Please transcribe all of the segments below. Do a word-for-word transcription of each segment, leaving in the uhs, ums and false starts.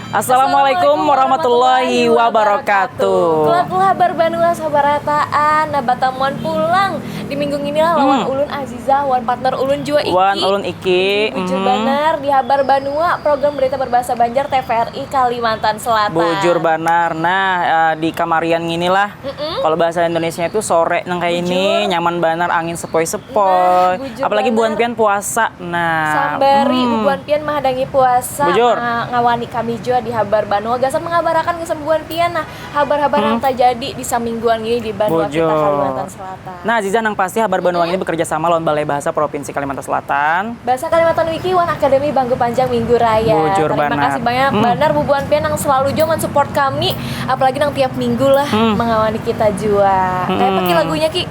Assalamualaikum warahmatullahi wabarakatuh. Keluar-keluar habar banua sabarataan. Nah, batamuan pulang di minggu ngini lah lawan ulun Azizah, wan partner ulun jua Iki. Wan ulun Iki. Bujur banar, di Habar Banua, program berita berbahasa Banjar T V R I Kalimantan Selatan. Bujur banar. Nah, eh, di kamarian ngini lah. Kalau bahasa Indonesia itu sore nang kayak ini, nyaman banar, angin sepoi-sepoi. Nah, bujur banar. Apalagi buhan pian puasa. Nah, sambari bubuhan pian mahadangi puasa, bujur, ma-, ngawani kami jua di Habar Banua. Gasan mengabarakan gasan bubuhan pian, nah, habar-habar nang tajadi di samingguan ini di banua kita, Kalimantan Selatan. Nah, Aziza, nang pasti Habar Banua ini bekerja sama lawan Balai Bahasa Provinsi Kalimantan Selatan, Bahasa Kalimantan Wiki, wan Akademi Bangku Panjang Minggu Raya. Bujur banar. Terima kasih banyak banar bubuhan pian nang selalu jua mensupport kami, apalagi nang tiap minggu lah mengawani kita jua. Kayak apa, Ki, lagunya, Ki?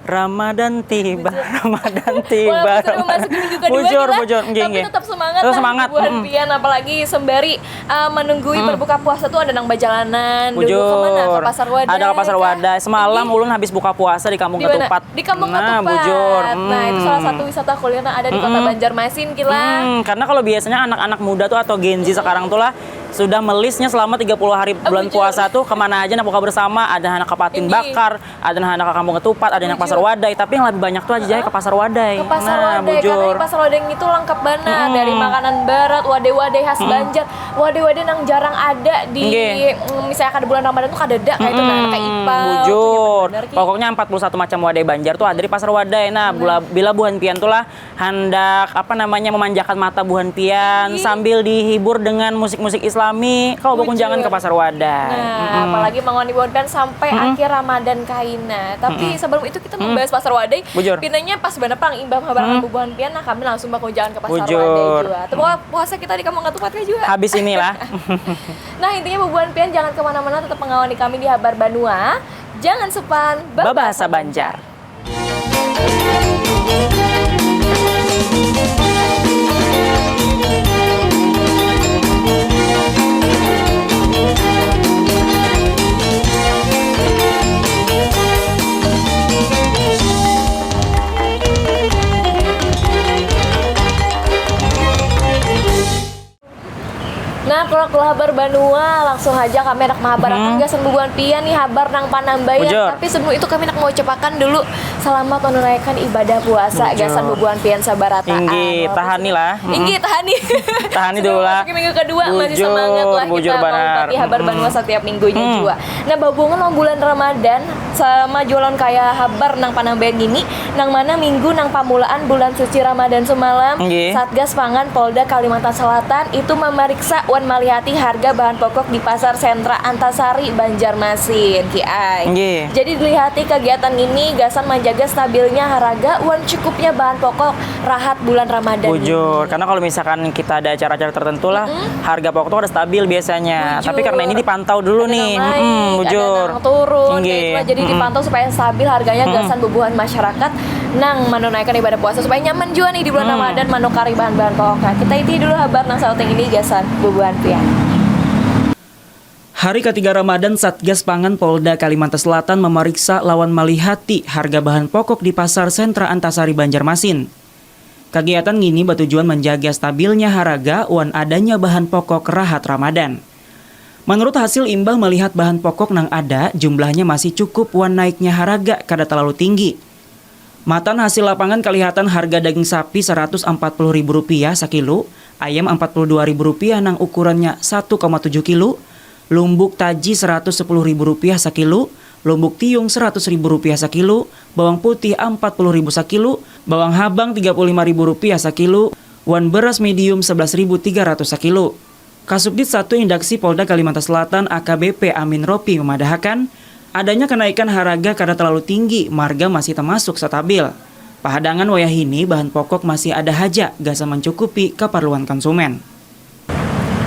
Ramadan tiba, Ramadan tiba. Walaupun sudah memasuki minggu kedua, bujur, kita bujur, nggih, tapi tetap semangat lah, semangat bubuhan pian, apalagi sembari, eh, menunggui berbuka puasa tuh ada nang bajalanan dulu. Bujur. Kemana? Ke Pasar Wadai. Ada ke Pasar Wadai. Semalam ulun habis buka puasa di Kampung Ketupat. Di Kampung Ketupat. Nah, bujur. Nah, itu salah satu wisata kuliner ada di Kota Banjarmasin, Ki lah. Hmm, karena kalau biasanya anak-anak muda tuh atau Gen Z sekarang tuh lah sudah melisnya selama tiga puluh hari bulan puasa tuh kemana aja, nak buka bersama, ada anak ke Patin Bakar, ada nah anak ke Kampung Ketupat, ada anak Pasar Wadai, tapi yang lebih banyak tuh aja ke Pasar Wadai. Ke Pasar Wadai, karena di Pasar Wadai itu lengkap banar, dari makanan barat, wadai-wadai khas Banjar, wadai-wadai nang jarang ada di, mm, misalnya kada bulan Ramadan tuh kadada kayak itu, nah, kayak ipal, bujur. Pokoknya empat puluh satu macam wadai Banjar tuh ada di Pasar Wadai. Nah, bila, bila buhan pian tuh lah handak, apa namanya, memanjakan mata buhan pian sambil dihibur dengan musik-musik Islami, kawa bakunjangan ke Pasar Wadai. Nah, apalagi mangawani buhan pian sampai akhir Ramadan kaina. Tapi sebelum itu kita membahas Pasar Wadai, bujur, pinanya pas banar pang imbah menghabarkan bubuhan pian, nah, kami langsung bakunjangan ke Pasar Wadai jua. Tapi puasa kita di Kampung Ketupat jua. Habis inilah. Nah, intinya bubuhan pian jangan kemana-mana, tetap mengawani kami di Habar Banua. Jangan supan babahasa Banjar. Nah, keluar-keluar habar banua, langsung haja kami handak mahabarakan gasan bubuhan pian nih habar nang panambaian. Bujur. Tapi sebelum itu kami handak mengucapakan dulu selamat menunaikan ibadah puasa gasan bubuhan pian sabarataan. Inggih, tahani lah. Inggih, tahani. Tahani dulu lah. Sebelum memasuki minggu kedua, masih semangat lah kita mengumpati habar banua setiap minggunya jua. Nah, bahubungan lawan bulan Ramadan, sama jua lawan kaya habar nang panambaian ngini, nang mana minggu nang pamulaan bulan suci Ramadan semalam, Satgas Pangan Polda Kalimantan Selatan itu mamariksa wan malihati harga bahan pokok di Pasar Sentra Antasari, Banjarmasin, Ki ai. Jadi dilihati kagiatan ngini gasan manjaga stabilnya haraga wan cukupnya bahan pokok rahat bulan Ramadan. Bujur, karena kalau misalkan kita ada acara-acara tertentu lah, harga pokok tuh ada stabil biasanya. Tapi karena ini dipantau dulu nih. Ada nang naik, ada nang turun, kayak itulah. Jadi dipantau supaya stabil harganya gasan bubuhan masyarakat nang menunaikan ibadah puasa, supaya nyaman jua nih di bulan Ramadan manukari bahan-bahan pokoknya. Kita iti dulu habar nang sauting ini gasan bubuhan pian. Hari katiga Ramadan, Satgas Pangan Polda Kalimantan Selatan mamariksa lawan malihati harga bahan pokok di Pasar Sentra Antasari, Banjarmasin. Kagiatan ngini batujuan manjaga stabilnya haraga wan adanya bahan pokok rahat Ramadan. Manurut hasil imbah malihat bahan pokok nang ada, jumlahnya masih cukup wan naiknya haraga kada talalu tinggi. Matan hasil lapangan kalihatan harga daging sapi saratus ampat puluh ribu rupiah sakilu, ayam ampat puluh dua ribu rupiah nang ukurannya satu koma tujuh kilu, lumbuk taji saratus sepuluh ribu rupiah sakilu, lumbuk tiung saratus ribu rupiah sakilu, bawang putih ampat puluh ribu sakilu, bawang habang tiga puluh lima ribu rupiah sakilu, wan beras medium sebelas ribu tiga ratus sakilu. Kasubdit satu Indaksi Polda Kalimantan Selatan A K B P Amin Ropi memadahakan, adanya kenaikan haraga kada terlalu tinggi, marga masih termasuk stabil. Pahadangan wayahini bahan pokok masih ada haja gasan mencukupi keperluan konsumen.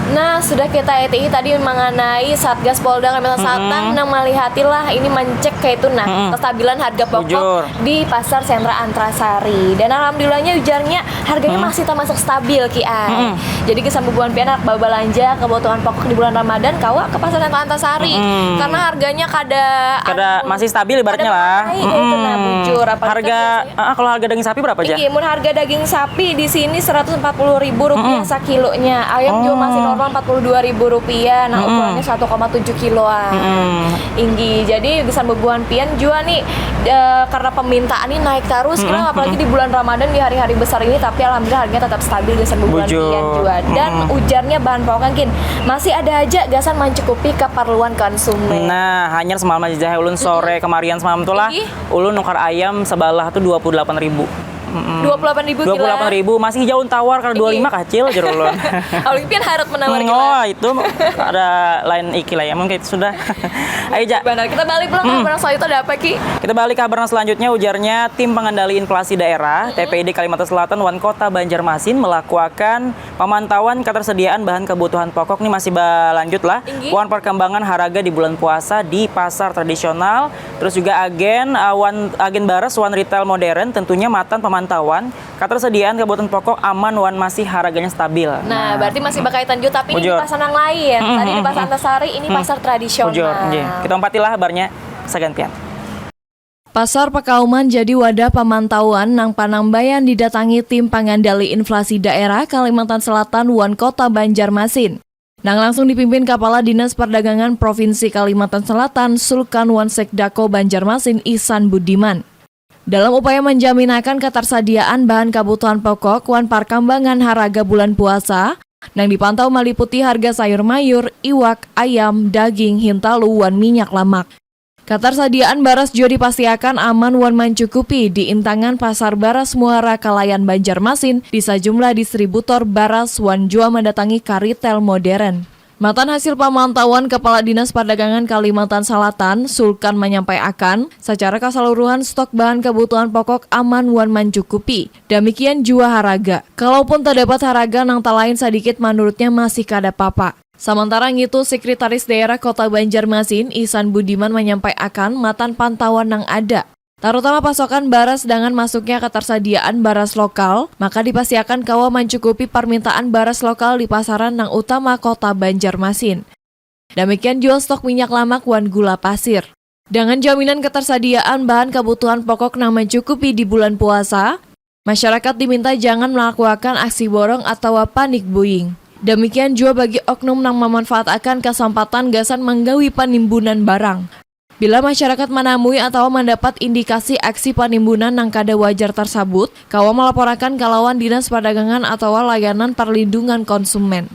Nah, sudah kita etihi tadi mengenai Satgas Polda Kalimantan Selatan nang malihati lah ini mencek kayak itu nah kestabilan harga pokok di Pasar Sentra Antasari. Dan alhamdulillahnya ujarnya harganya masih termasuk stabil, Ki ai. Jadi gasan bubuhan pian handak babalanja kebutuhan pokok di bulan Ramadan kawa ke Pasar Sentra Antasari. Karena harganya kada, kada anu, masih stabil ibaratnya lah. Kada naik kayak itu nah, bujur. Apalagi harga, ah, kalau harga daging sapi berapa aja? Inggih, mun harga daging sapi di sini seratus empat puluh ribu rupiah sakilonya. Ayam juga masih Empat puluh dua ribu rupiah, nah, ukurannya satu koma tujuh kiloan. Inggi. Jadi gasan bubuhan pian jua nih, eh, karena permintaan nih naik terus, kira apalagi di bulan Ramadan, di hari-hari besar ini, tapi alhamdulillah harganya tetap stabil gasan bubuhan pian jua. Dan ujarnya bahan pokoknya gin, masih ada aja gasan mencukupi keperluan konsumen. Nah, hanyar semalam aja, ulun sore kemarin semalam tuh lah, ulun nukar ayam sebelah tuh dua puluh delapan ribu. Dua puluh delapan ribu. Dua puluh delapan ribu, masih jauh tawar, kalau dua lima kacil, jar ulun. Apalagi pian harap menawar. Oh, itu ada lain iki lah ya, mungkin itu sudah. Ayo, Ja. Benar, kita balik pulang ke kabar selanjutnya, ada apa, Ki? Kita balik ke kabar selanjutnya, ujarnya tim pengendali inflasi daerah, T P I D Kalimantan Selatan wan Kota Banjarmasin melakukan pemantauan ketersediaan bahan kebutuhan pokok nih masih berlanjut lah. Wan perkembangan harga di bulan puasa di pasar tradisional, terus juga agen, uh, wan, agen baras wan retail modern tentunya matan pemantauan ketersediaan kebutuhan pokok aman wan masih harganya stabil. Nah, berarti masih berkaitan juga, tapi ini di pasar yang lain. Tadi di pasar Antasari, ini pasar tradisional. Bujur, nggih. Kita umpatilah kabarnya sagantian. Pasar Pakauman jadi wadah pamantauan nang panambayan didatangi tim pangandali inflasi daerah Kalimantan Selatan wan Kota Banjarmasin, nang langsung dipimpin Kapala Dinas Perdagangan Provinsi Kalimantan Selatan, Sulkan wan Sekdako Banjarmasin, Ihsan Budiman. Dalam upaya menjaminakan ketersediaan bahan kebutuhan pokok wan perkembangan harga bulan puasa, nang dipantau maliputi harga sayur mayur, iwak, ayam, daging, hintalu, wan minyak lamak. Ketersediaan baras jua dipastiakan aman wan mancukupi di intangan Pasar Baras Muara Kalayan Banjarmasin di sajumlah distributor baras wan jua mendatangi ka retail modern. Matan hasil pamantauan Kepala Dinas Perdagangan Kalimantan Selatan, Sulkan, manyampaiakan, secara keseluruhan stok bahan kebutuhan pokok aman wan mancukupi. Damikian jua haraga. Kalaupun terdapat haraga nang talain sadikit, menurutnya masih kada papa. Samantara ngitu, Sekretaris Daerah Kota Banjarmasin, Ihsan Budiman, manyampaiakan matan pantauan nang ada, tarutama pasokan baras dangan masuknya ketersediaan baras lokal, maka dipastiakan kawa mancukupi permintaan baras lokal di pasaran nang utama Kota Banjarmasin. Damikian jua stok minyak lamak wan gula pasir. Dangan jaminan ketersediaan bahan kebutuhan pokok nang mancukupi di bulan puasa, masyarakat diminta jangan melakuakan aksi borong atawa panic buying. Damikian jua bagi oknum nang memanfaatakan kesempatan gasan manggawi panimbunan barang. Bila masyarakat manamui atawa mandapat indikasi aksi panimbunan nang kada wajar tersabut, kawa malaporakan ka lawan Dinas Perdagangan atawa Layanan Perlindungan Konsumen.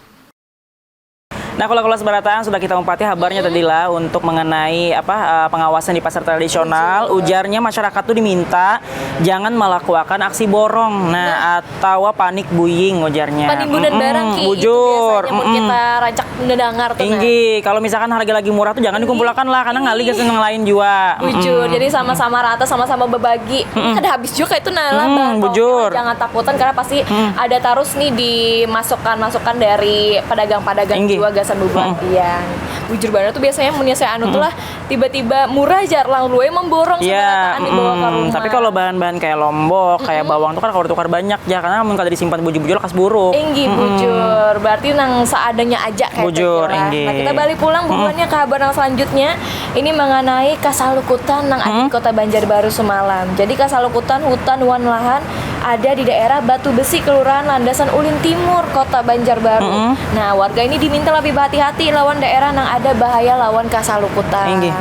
Nah, kula-kula sebarataan, sudah kita umpati habarnya tadi lah untuk mengenai apa, eh, pengawasan di pasar tradisional. Ujarnya masyarakat tuh diminta jangan melakuakan aksi borong, nah, atawa panic buying, ujarnya. Panimbunan barang, Ki, itu bujur, biasanya mun kita rancak mendengar tuh, nah. Inggi, kalau misalkan harga lagi murah tuh jangan dikumpulakan lah, karena ngalih gasan yang lain jua. Bujur, jadi sama-sama rata, sama-sama berbagi. Ini kada habis juga itu, nah, lah, bahan pokoknya, bujur. Jangan takutan, karena pasti ada terus nih dimasukkan masukan dari pedagang-pedagang jua gasan bubuhan pian. Bujur banar tuh, biasanya munnya saya anu tuh lah, tiba-tiba murah jar, langsung luwe memborong, iya, sampai rataan dibawa ke rumah. Tapi kalau bahan-bahan kayak lombok, kayak bawang tuh kan kalau tukar banyak ya, karena mun kada disimpan bujur-bujur lekas buruk. Inggi, bujur. Berarti nang seadanya aja kayak, bujur, gitu lah. Inggi. Nah, kita balik pulang bubuhannya ke kabar yang selanjutnya. Ini mengenai kasalukutan nang ada di Kota Banjarbaru semalam. Jadi, kasalukutan hutan wan lahan ada di daerah Batu Besi, Kelurahan Landasan Ulin Timur, Kota Banjarbaru. Nah, warga ini diminta lebih berhati-hati lawan daerah nang ada bahaya lawan kasalukutan. Inggih.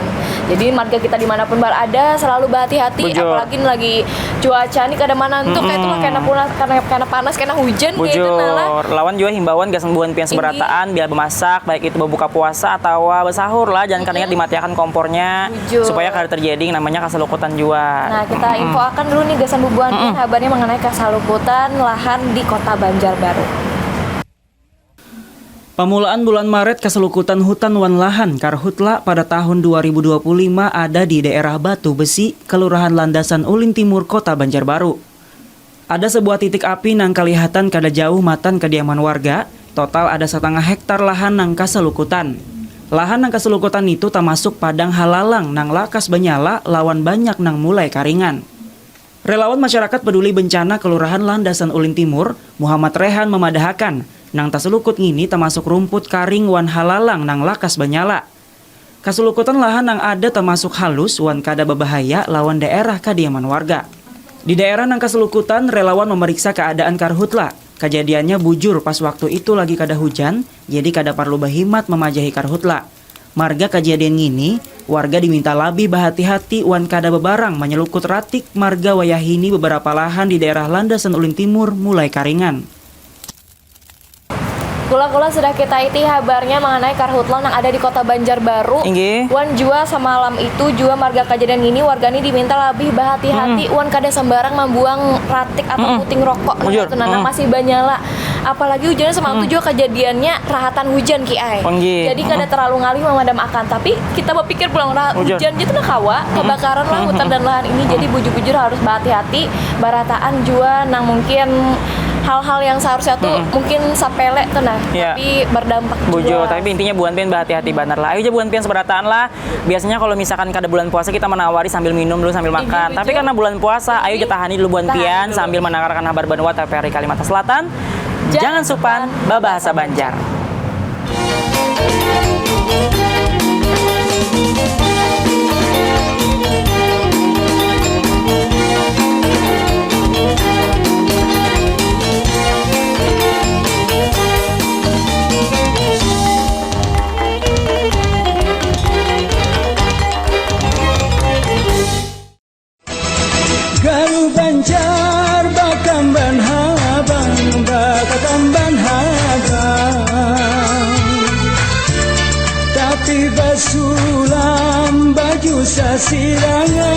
Jadi, marga kita dimanapun berada selalu berhati-hati, bujur, apalagi lagi cuaca nih kada menentu, kayak itu lah, kena pula, kena, kena panas, kena hujan, kayak itu, nah lah. Bujur. Lawan juga himbauan gasan bubuhan pian seberataan, bila bemasak, baik itu berbuka puasa atau bersahur lah, jangan kada ingat dimatiakan kompornya, bujur, supaya kada terjadi namanya kasalukutan jua. Nah, kita infoakan dulu nih gasan bubuhan pian habarnya mengenai kasalukutan lahan di Kota Banjarbaru. Pamulaan bulan Maret, kasalukutan hutan wan lahan, Karhutla, pada tahun dua ribu dua puluh lima ada di daerah Batu Besi, Kelurahan Landasan Ulin Timur, Kota Banjarbaru. Ada sebuah titik api nang kalihatan kada jauh matan kediaman warga, total ada satangah hektar lahan nang kasalukutan. Lahan nang kasalukutan nitu tamasuk padang halalang nang lakas banyala lawan banyak nang mulai karingan. Relawan Masyarakat Peduli Bencana Kelurahan Landasan Ulin Timur, Muhammad Rehan, mamadahakan, nang tasalukut ngini tamasuk rumput karing wan halalang nang lakas banyala. Kasalukutan lahan nang ada tamasuk halus wan kada babahaya lawan daerah kadiaman warga. Di daerah nang kasalukutan, relawan mamariksa kaadaan Karhutla. Kajadiannya bujur pas waktu itu lagi kada hujan, jadi kada parlu bahimat mamajahi karhutla. Marga kajadian ngini, warga diminta labih bahati-hati wan kada babarang manyelukut ratik marga wayahini beberapa lahan di daerah Landasan Ulin Timur mulai karingan. Kula-kula sudah kita iti habarnya mengenai karhutla nang ada di Kota Banjarbaru. Inggih. Wan jua samalam itu jua marga kajadian ngini warga ni diminta labih bahati-hati wan kada sembarang mambuang ratik atau puting rokok nang itu nah, nang masih banyala. Apalagi hujannya semalam tu jua kejadiannya rahatan hujan ki ai. Jadi kada terlalu ngalih memadam akan. Tapi kita berpikir pulang lah hujan gitu nah kawa kebakaran lah hutan dan lahan ini. Jadi bujur-bujur harus berhati-hati barataan jua nang mungkin hal-hal yang seharusnya tuh mungkin sepele tuh nah. Tapi berdampak jua. Bujur, tapi intinya buan pian berhati-hati banar lah. Ayo aja buan pian seberataan lah. Biasanya kalau misalkan kada bulan puasa kita menawari sambil minum dulu sambil makan. Tapi karena bulan puasa, ayo kita tahani dulu buan pian sambil mendengarkan habar banua T V R I Kalimantan Selatan. Jangan supan babahasa Banjar. Galuh Banjar bakamban habang, bakakamban habang, tapi basulam baju sasirangan.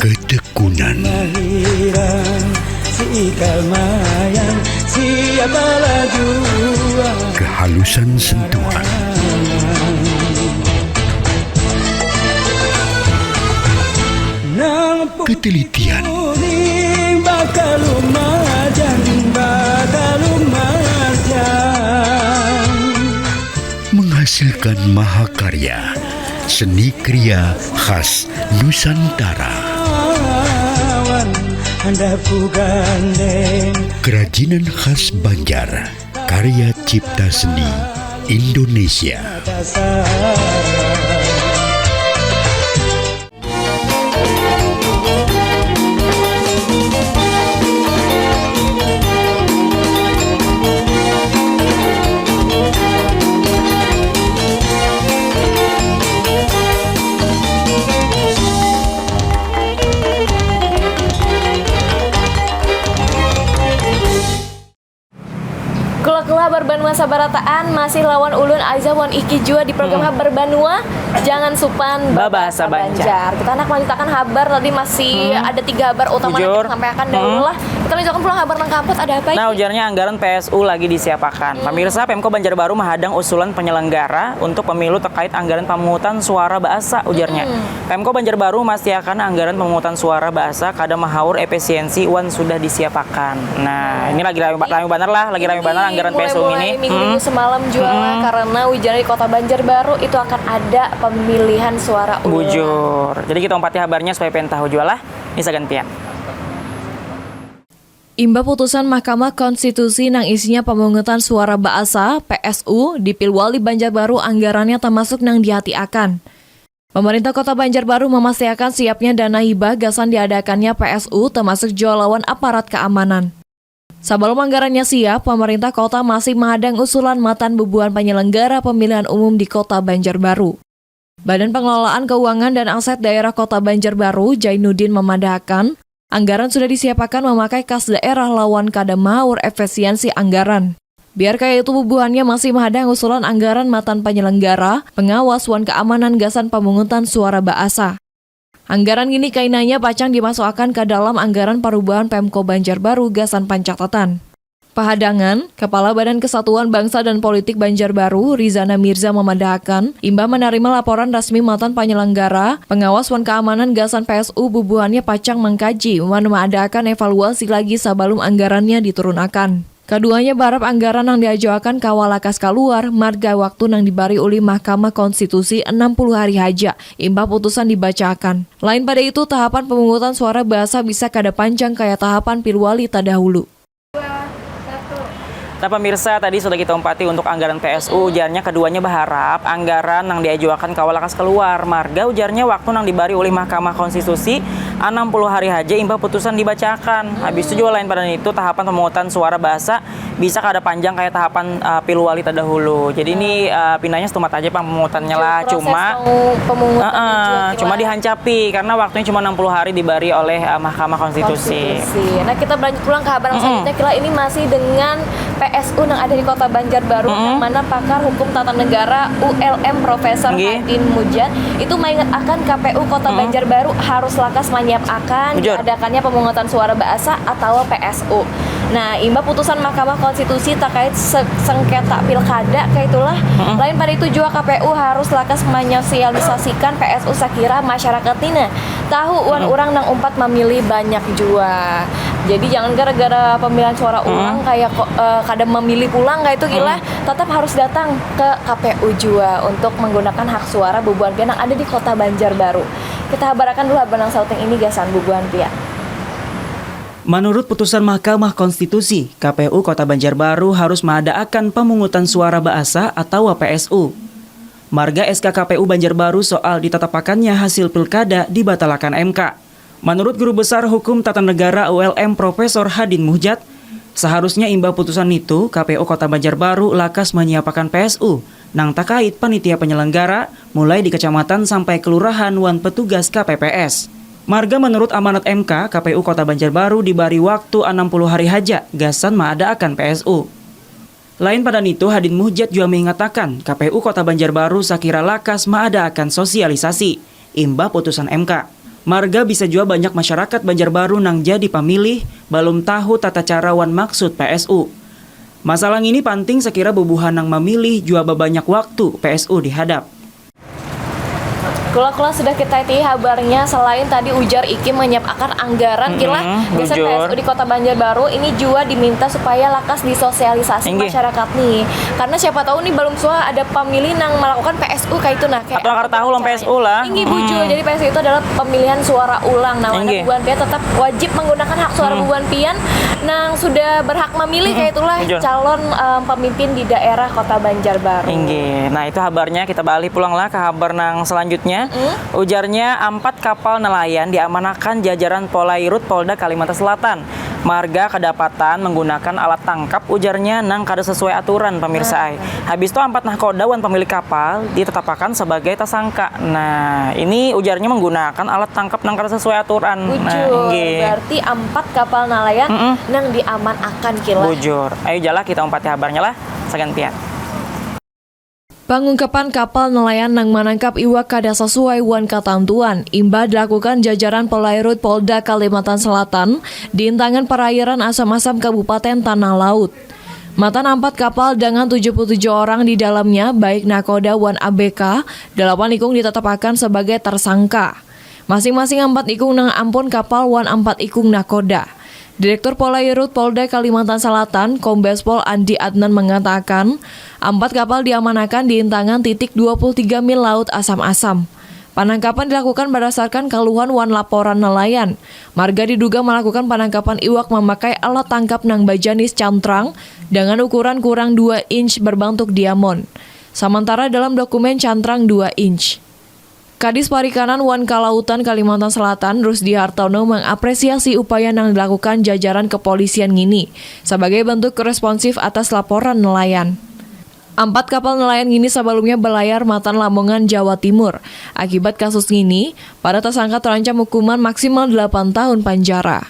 Ketekunan. Mahiran, si ikal mayang, siapa lah jua. Kehalusan sentuhan. Ketelitian. Menghasilkan mahakarya seni kriya khas Nusantara. Kerajinan khas Banjar, karya cipta seni Indonesia. Kula-kula habar banua sabarataan masih lawan ulun Aizah wan Iki jua di program habar banua Jangan Supan Babahasa Banjar. Kita handak melanjutakan habar tadi masih ada tiga habar utama nang kita sampaiakan dahulu lah. Kita lanjutakan pulang habar nang kaampat ada apa Iki? Nah ujarnya anggaran P S U lagi disiapakan. Pamirsa, Pemko Banjarbaru mahadang usulan penyelenggara untuk pemilu terkait anggaran pamungutan suara baasa ujarnya. Pemko Banjarbaru memastiakan anggaran pemungutan suara baasa kada mahaur efisiensi wan sudah disiapakan. Nah, ini lagi rami, rami banar lah, lagi rami banar anggaran P S U ini. Mulai minggu-minggu semalam jua lah, karena ujar di Kota Banjarbaru itu akan ada pemilihan suara ulang. Bujur. Jadi kita umpati habarnya supaya pian tahu jua lah. Ini sagan pian. Imbah putusan Mahkamah Konstitusi nang isinya pamungutan suara baasa, P S U, di Pilwali Banjarbaru anggarannya tamasuk nang dihatiakan. Pemerintah Kota Banjarbaru mamastiakan siapnya dana hibah gasan diadakannya P S U tamasuk jua lawan aparat kaamanan. Sabalum anggarannya siap, pemerintah kota masih mahadang usulan matan bubuhan panyelenggara pemilihan umum di Kota Banjarbaru. Badan Pengelolaan Keuangan dan Aset Daerah Kota Banjarbaru, Jainuddin, mamadahakan, anggaran sudah disiapakan mamakai kas daerah lawan kada mahaur efisiensi anggaran. Biar kaya itu bubuhannya masih mahadang usulan anggaran matan panyelenggara, pengawas, wan kaamanan gasan pamungutan suara baasa. Anggaran ngini kainanya pacang dimasuakan ka dalam anggaran parubahan Pemko Banjarbaru gasan pancatatan. Pahadangan, Kepala Badan Kesatuan Bangsa dan Politik Banjarbaru, Rizana Mirza mamadahakan, imbah manarima laporan rasmi matan panyelenggara, pengawas wan kaamanan gasan P S U bubuhannya pacang mangkaji wan maadaakan evaluasi lagi sabalum anggarannya diturunakan. Kaduanya barap anggaran nang diajuakan kawa lakas kaluar marga waktu nang dibari ulih Mahkamah Konstitusi enam puluh hari haja imbah putusan dibacaakan. Lain pada itu, tahapan pamungutan suara baasa bisa kada panjang kaya tahapan pilwali tadahulu. Nah, pemirsa, tadi sudah kita umpati untuk anggaran P S U, ujarnya keduanya berharap anggaran yang diajuakan kawa lakas keluar. Marga ujarnya waktu yang diberi oleh Mahkamah Konstitusi enam puluh hari haja imbah putusan dibacakan. Habis itu juga lain pada itu tahapan pemungutan suara bahasa bisa kada panjang kayak tahapan uh, pilu wali terdahulu. Jadi ini uh, pinanya setumat aja pang pemungutannya lah. Cuma pemungutan uh, cuma dihancapi karena waktunya cuma enam puluh hari diberi oleh uh, Mahkamah Konstitusi. Konstitusi. Nah, kita berlanjut pulang ke kabar mm -hmm. selanjutnya. Kira ini masih dengan P S U yang ada di Kota Banjarbaru mm -hmm. yang mana pakar hukum tata negara U L M Profesor okay. Hadin Mujad itu mengingatkan K P U Kota mm -hmm. Banjarbaru harus lakas menyiapkan okay. diadakannya pemungutan suara bahasa atau P S U. Nah, imbah putusan Mahkamah Konstitusi terkait sengketa pilkada kaitulah. Mm -hmm. Lain pada itu juga K P U harus lakas menyosialisasikan P S U sakira masyarakat ini tahu wan mm -hmm. orang nang umpat memilih banyak juga. Jadi jangan gara-gara pemilihan suara mm -hmm. ulang kayak uh, kada memilih pulang kayak itu gila. Mm -hmm. Tetap harus datang ke K P U juga untuk menggunakan hak suara bubuhan pian yang ada di Kota Banjarbaru. Kita habarakan dulu habar nang sauting ini gasan bubuhan pian. Manurut putusan Mahkamah Konstitusi, K P U Kota Banjarbaru harus maadaakan pamungutan suara baasa atawa P S U. Marga S K K P U Banjarbaru soal ditatapakannya hasil pilkada dibatalakan M K. Manurut Guru Besar Hukum Tata Negara U L M Profesor Hadin Muhjat, seharusnya imbah putusan nitu K P U Kota Banjarbaru lakas menyiapakan P S U nang takait panitia penyelenggara mulai di kecamatan sampai kelurahan wan petugas K P P S. Marga menurut amanat M K, K P U Kota Banjarbaru dibari waktu anam puluh hari haja gasan maadaakan P S U. Lain pada nitu, Hadin Muhjat jua mingatakan K P U Kota Banjarbaru sakira lakas maadaakan sosialisasi imbah putusan M K. Marga bisa jua banyak masyarakat Banjarbaru nang jadi pamilih balum tahu tata cara wan maksud P S U. Masalah ngini panting sakira bubuhan nang mamilih jua babanyak waktu P S U dihadap. Kula-kula sudah kita iti habarnya, selain tadi ujar Iki menyiapakan anggaran mm -hmm, kila biasa P S U di Kota Banjarbaru ini juga diminta supaya lakas disosialisasi Inggih. masyarakat nih. Karena siapa tahu nih belum suah ada pemilih nang melakukan P S U kayak itu nah kayak atau akar tahu lah P S U lah. Inggih mm. bujur. Jadi P S U itu adalah pemilihan suara ulang. Nah, bubuhan pian tetap wajib menggunakan hak suara mm. bubuhan pian nang sudah berhak memilih mm. kayak itulah bujur. calon um, pemimpin di daerah Kota Banjarbaru. Inggih. Nah, itu habarnya kita balik pulang lah ke habar nang selanjutnya. Mm. Ujarnya, ampat kapal nelayan diamanakan jajaran Polairut Polda Kalimantan Selatan. Marga kadapatan menggunakan alat tangkap, ujarnya, nang kada sesuai aturan, pemirsa ai. Habis itu, ampat nahkoda wan pemilik kapal ditetapakan sebagai tersangka. Nah, ini ujarnya menggunakan alat tangkap nang kada sesuai aturan. Bujur. Nah, inggih. Berarti ampat kapal nelayan mm -mm. nang diamanakan kila. Bujur. Ayo jalah kita umpati habarnya lah, sagantian. Pangungkapan kapal nelayan nang manangkap iwak kada sasuai wan katantuan imbah dilakukan jajaran Polairut Polda Kalimantan Selatan di intangan parairan Asam-Asam Kabupaten Tanah Laut. Matan ampat kapal dengan tujuh puluh tujuh orang di dalamnya, baik nakoda wan A B K, dalapan ikung ditatapakan sabagai tarsangka. Masing-masing ampat ikung nang ampun kapal wan ampat ikung nakoda. Direktur Polairut Polda Kalimantan Selatan, Kombes Pol Andi Adnan mengatakan, ampat kapal diamanakan di intangan titik dua puluh tiga mil laut Asam-Asam. Panangkapan dilakukan berdasarkan kaluhan wan laporan nelayan. Marga diduga melakukan panangkapan iwak memakai alat tangkap nang bajanis cantrang dengan ukuran kurang dua inch berbentuk diamond. Samantara dalam dokumen cantrang dua inch. Kadis Parikanan wan Kalautan Kalimantan Selatan, Rusdi Hartono, mengapresiasi upaya yang dilakukan jajaran kepolisian ngini sebagai bentuk responsif atas laporan nelayan. Ampat kapal nelayan ngini sebelumnya berlayar matan Lamongan, Jawa Timur. Akibat kasus ngini, para tersangka terancam hukuman maksimal delapan tahun penjara.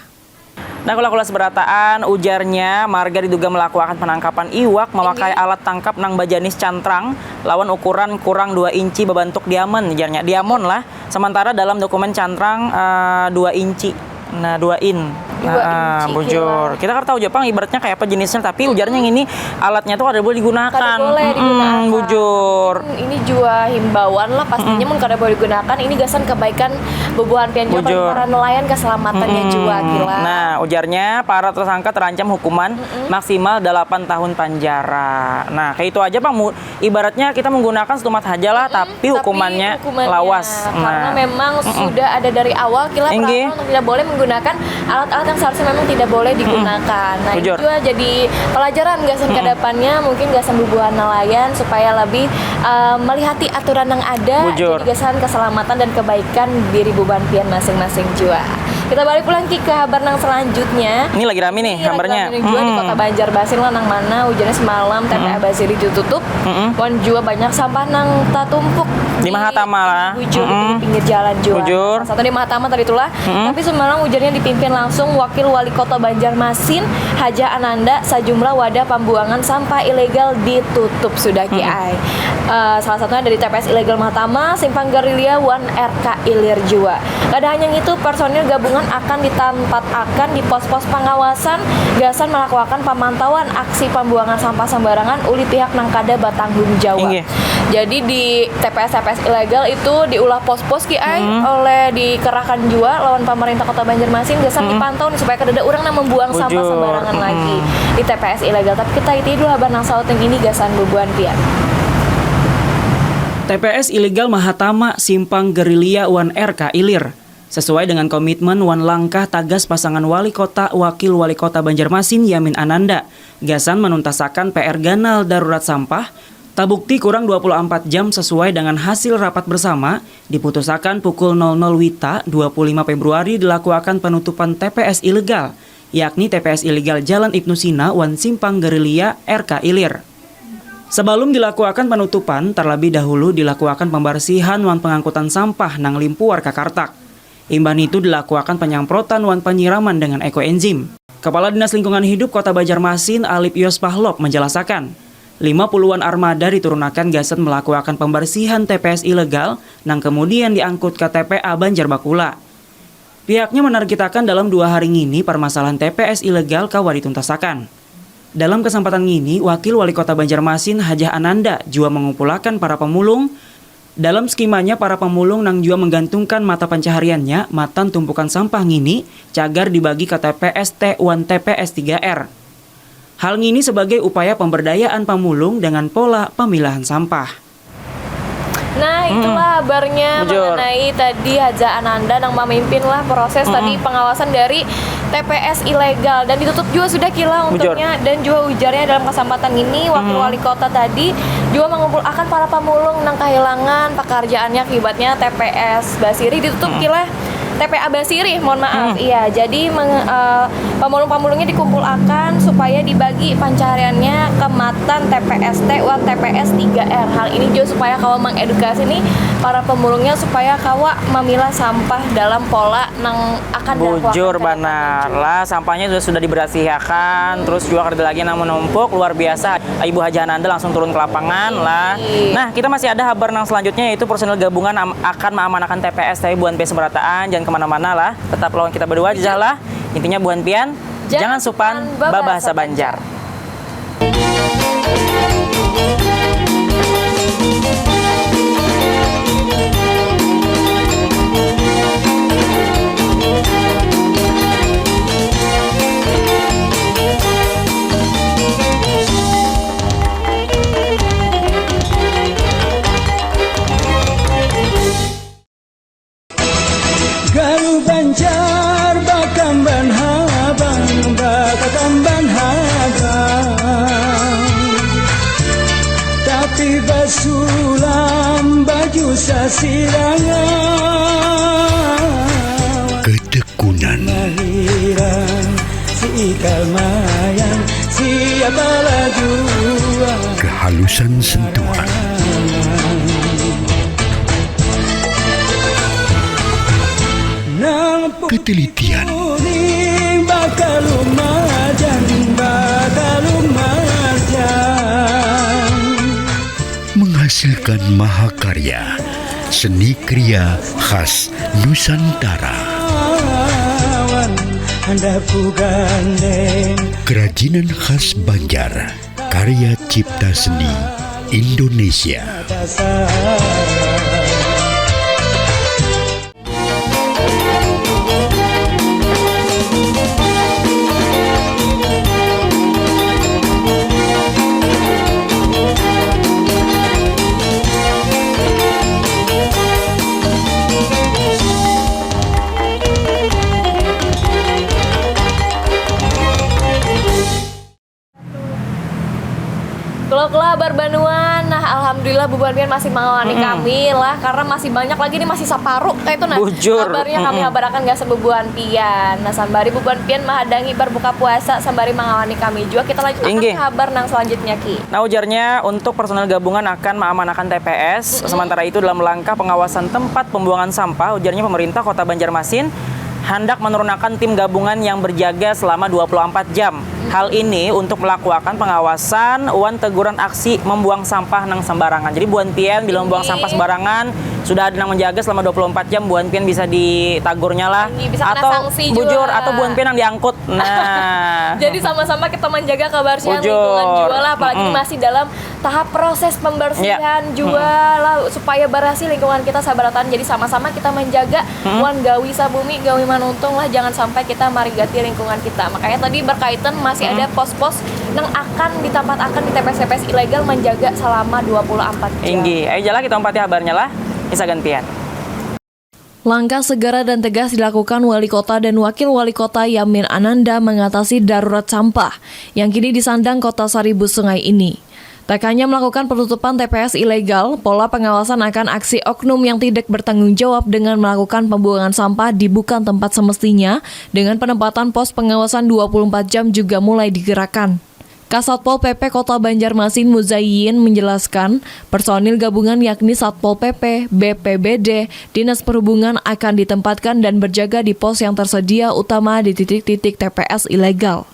Nah, kula-kula seberataan, ujarnya, marga diduga melakukan penangkapan iwak memakai alat tangkap nang bajanis cantrang lawan ukuran kurang dua inci, berbentuk diamond, ujarnya. Diamond lah. Sementara dalam dokumen cantrang uh, dua inci. Nah, dua in. Dua nah, inci bujur. Kita kan tahu Jepang ibaratnya kayak apa jenisnya, tapi ujarnya ini alatnya tuh kada boleh digunakan. Kada boleh digunakan. Mm, bujur. Ini juga himbauan lah pastinya mm. mun kada boleh digunakan. Ini gasan kebaikan bubuhan pian juga para nelayan keselamatannya mm. juga kira. Nah, ujarnya para tersangka terancam hukuman mm. maksimal delapan tahun penjara. Nah, kayak itu aja Pak. Ibaratnya kita menggunakan setumat haja lah, mm, tapi hukumannya, tapi hukumannya lawas. Karena nah. memang mm -mm. sudah ada dari awal kila peraturan tidak boleh gunakan alat-alat yang seharusnya memang tidak boleh digunakan. Nah, ini juga jadi pelajaran gasan ke depannya, mungkin gasan bubuhan nelayan supaya lebih eh, melihati aturan yang ada, jadi gasan keselamatan dan kebaikan diri bubuhan pian masing-masing jua. Kita balik pulang, Ki, ke habar nang selanjutnya. Ini lagi rame nih habarnya. Ini lagi rame juga di Kota Banjarmasin lah, nang mana ujarnya semalam T P A Basiri ditutup. Wan jua banyak sampah nang tatumpuk di Mahatama lah. Bujur, di pinggir jalan jua. Bujur. Salah satu di Mahatama tadi itulah. Tapi semalam ujarnya dipimpin langsung Wakil Wali Kota Banjarmasin, Haja Ananda, sajumlah wadah pembuangan sampah ilegal ditutup sudah, Ki ai. Eh, salah satunya dari T P S ilegal Mahatama, Simpang Gerilya, wan R K Ilir jua. Kada hanya ngitu, personil gabungan akan ditampatakan di pos-pos pangawasan gasan melakuakan pamantauan aksi pambuangan sampah sembarangan ulih pihak nang kada batanggung jawab. Inggih. Jadi di T P S-T P S ilegal itu diulah pos-pos, Ki ai, oleh dikerahkan jua lawan pamarintah Kota Banjarmasin gasan dipantau nih supaya kadada urang nang membuang sampah sembarangan lagi di T P S ilegal. Tapi kita iti dulu habar nang sauting ini gasan bubuhan pian. T P S ilegal Mahatama, Simpang Gerilya, wan R K Ilir. Sesuai dengan komitmen wan langkah tagas pasangan Wali Kota Wakil Wali Kota Banjarmasin Yamin Ananda gasan menuntasakan P R ganal darurat sampah, tabukti kurang dua puluh ampat jam sesuai dengan hasil rapat bersama, diputusakan pukul nol nol wita dua puluh lima Februari dilakuakan penutupan T P S ilegal, yakni T P S ilegal Jalan Ibnu Sina wan Simpang Gerilya R K Ilir. Sebelum dilakuakan penutupan, terlebih dahulu dilakuakan pembersihan wan pengangkutan sampah nang limpuar ka kartak. Imbah nitu dilakuakan penyamprotan wan penyiraman dengan ekoenzim. Kepala Dinas Lingkungan Hidup Kota Banjarmasin, Alip Yos Pahlop, menjelasakan, lima puluhan armada diturunakan gasan melakuakan pembersihan T P S ilegal nang kemudian diangkut ka T P A Banjar Bakula. Pihaknya menargitakan dalam dua hari ngini permasalahan T P S ilegal kawa dituntasakan. Dalam kesempatan ngini, Wakil Wali Kota Banjarmasin, Hajah Ananda, jua mengumpulakan para pemulung. Dalam skimanya, para pemulung nang jua menggantungkan mata pencahariannya matan tumpukan sampah ngini cagar dibagi ka T P S T wan T P S tiga R. Hal ngini sebagai upaya pemberdayaan pamulung dengan pola pemilahan sampah. Nah, itulah habarnya mengenai tadi Haja Ananda nang mamimpin lah proses tadi pengawasan dari T P S ilegal dan ditutup jua sudah kilo untungnya. Dan jua ujarnya dalam kesempatan ini, Wakil Wali Kota tadi jua mengumpulakan para pamulung nang kahilangan pakarjaannya akibatnya T P S Basiri ditutup kilo. T P A Basirih, mohon maaf. Iya, jadi meng- eh, pamulung-pamulungnya dikumpulakan supaya dibagi pancahariannya ke matan T P S T wan T P S tiga R. Hal ini juga supaya kawa mengedukasi nih para pemulungnya supaya kawa memilah sampah dalam pola nang akan dilakuakan. Bujur banar lah, sampahnya sudah, sudah diberasihakan, terus juga kada lagi nang menumpuk, luar biasa. Ibu Haja Ananda langsung turun ke lapangan lah. Nah, kita masih ada habar nang selanjutnya, yaitu personil gabungan am- akan maamanakan T P S, tapi buhan pian semerataan, jangan kemana-mana lah. Tetap lawan kita berdua aja lah. Intinya buhan pian, jangan supan babahasa Banjar. Galuh Banjar bakamban habang, bakakamban habang, tapi basulam baju sasirangan. Ketekunan. Mahiran, si ikal mayang, siapa lah jua. Kehalusan sentuhan. Nang ketelitian. Kuning bakalumajan, bakalumajan. Menghasilkan mahakarya seni kria khas Nusantara. Kerajinan khas Banjar, karya cipta seni Indonesia. Kula-kula habar banua, nah alhamdulillah bubuhan pian masih mangawani kami lah, karena masih banyak lagi nih, masih saparu kayak itu nah. Bujur. Habarnya kami habarakan gasan bubuhan pian. Nah, sambari bubuhan pian mahadangi barbuka puasa, sambari mangawani kami jua, kita lanjutakan ke habar nang selanjutnya, Ki. Nah, ujarnya untuk personel gabungan akan maamanakan T P S. Sementara itu, dalam langkah pengawasan tempat pembuangan sampah, ujarnya pemerintah Kota Banjarmasin handak menurunakan tim gabungan yang berjaga selama dua puluh empat jam. Hal ini untuk melakukan pengawasan wan teguran aksi membuang sampah nang sembarangan. Jadi buhan pian bila membuang sampah sembarangan, sudah ada nang menjaga selama dua puluh empat jam, buhan pian bisa ditagurnya lah. Bisa kena atau sanksi bujur jua. Atau buhan pian yang diangkut. Nah. Jadi sama-sama kita menjaga kebersihan lingkungan jua lah, apalagi masih dalam tahap proses pembersihan jua lah, supaya barasih lingkungan kita sabarataan. Jadi sama-sama kita menjaga wan gawi sabumi gawi manuntung lah, jangan sampai kita marigati lingkungan kita. Makanya tadi berkaitan masih ada pos-pos nang akan ditampatakan di T P S T P S ilegal menjaga selama dua puluh empat jam. Inggih, ayo jalan kita umpati habarnya lah. Isa gantian. Langkah segera dan tegas dilakukan Wali Kota dan Wakil Wali Kota Yamin Ananda mengatasi darurat sampah yang kini disandang Kota Saribu Sungai ini. Tak hanya melakukan penutupan T P S ilegal, pola pengawasan akan aksi oknum yang tidak bertanggung jawab dengan melakukan pembuangan sampah di bukan tempat semestinya dengan penempatan pos pengawasan dua puluh empat jam juga mulai digerakkan. Kasatpol P P Kota Banjarmasin Muzayyin menjelaskan, personil gabungan yakni Satpol P P, B P B D, Dinas Perhubungan akan ditempatkan dan berjaga di pos yang tersedia, utama di titik-titik T P S ilegal.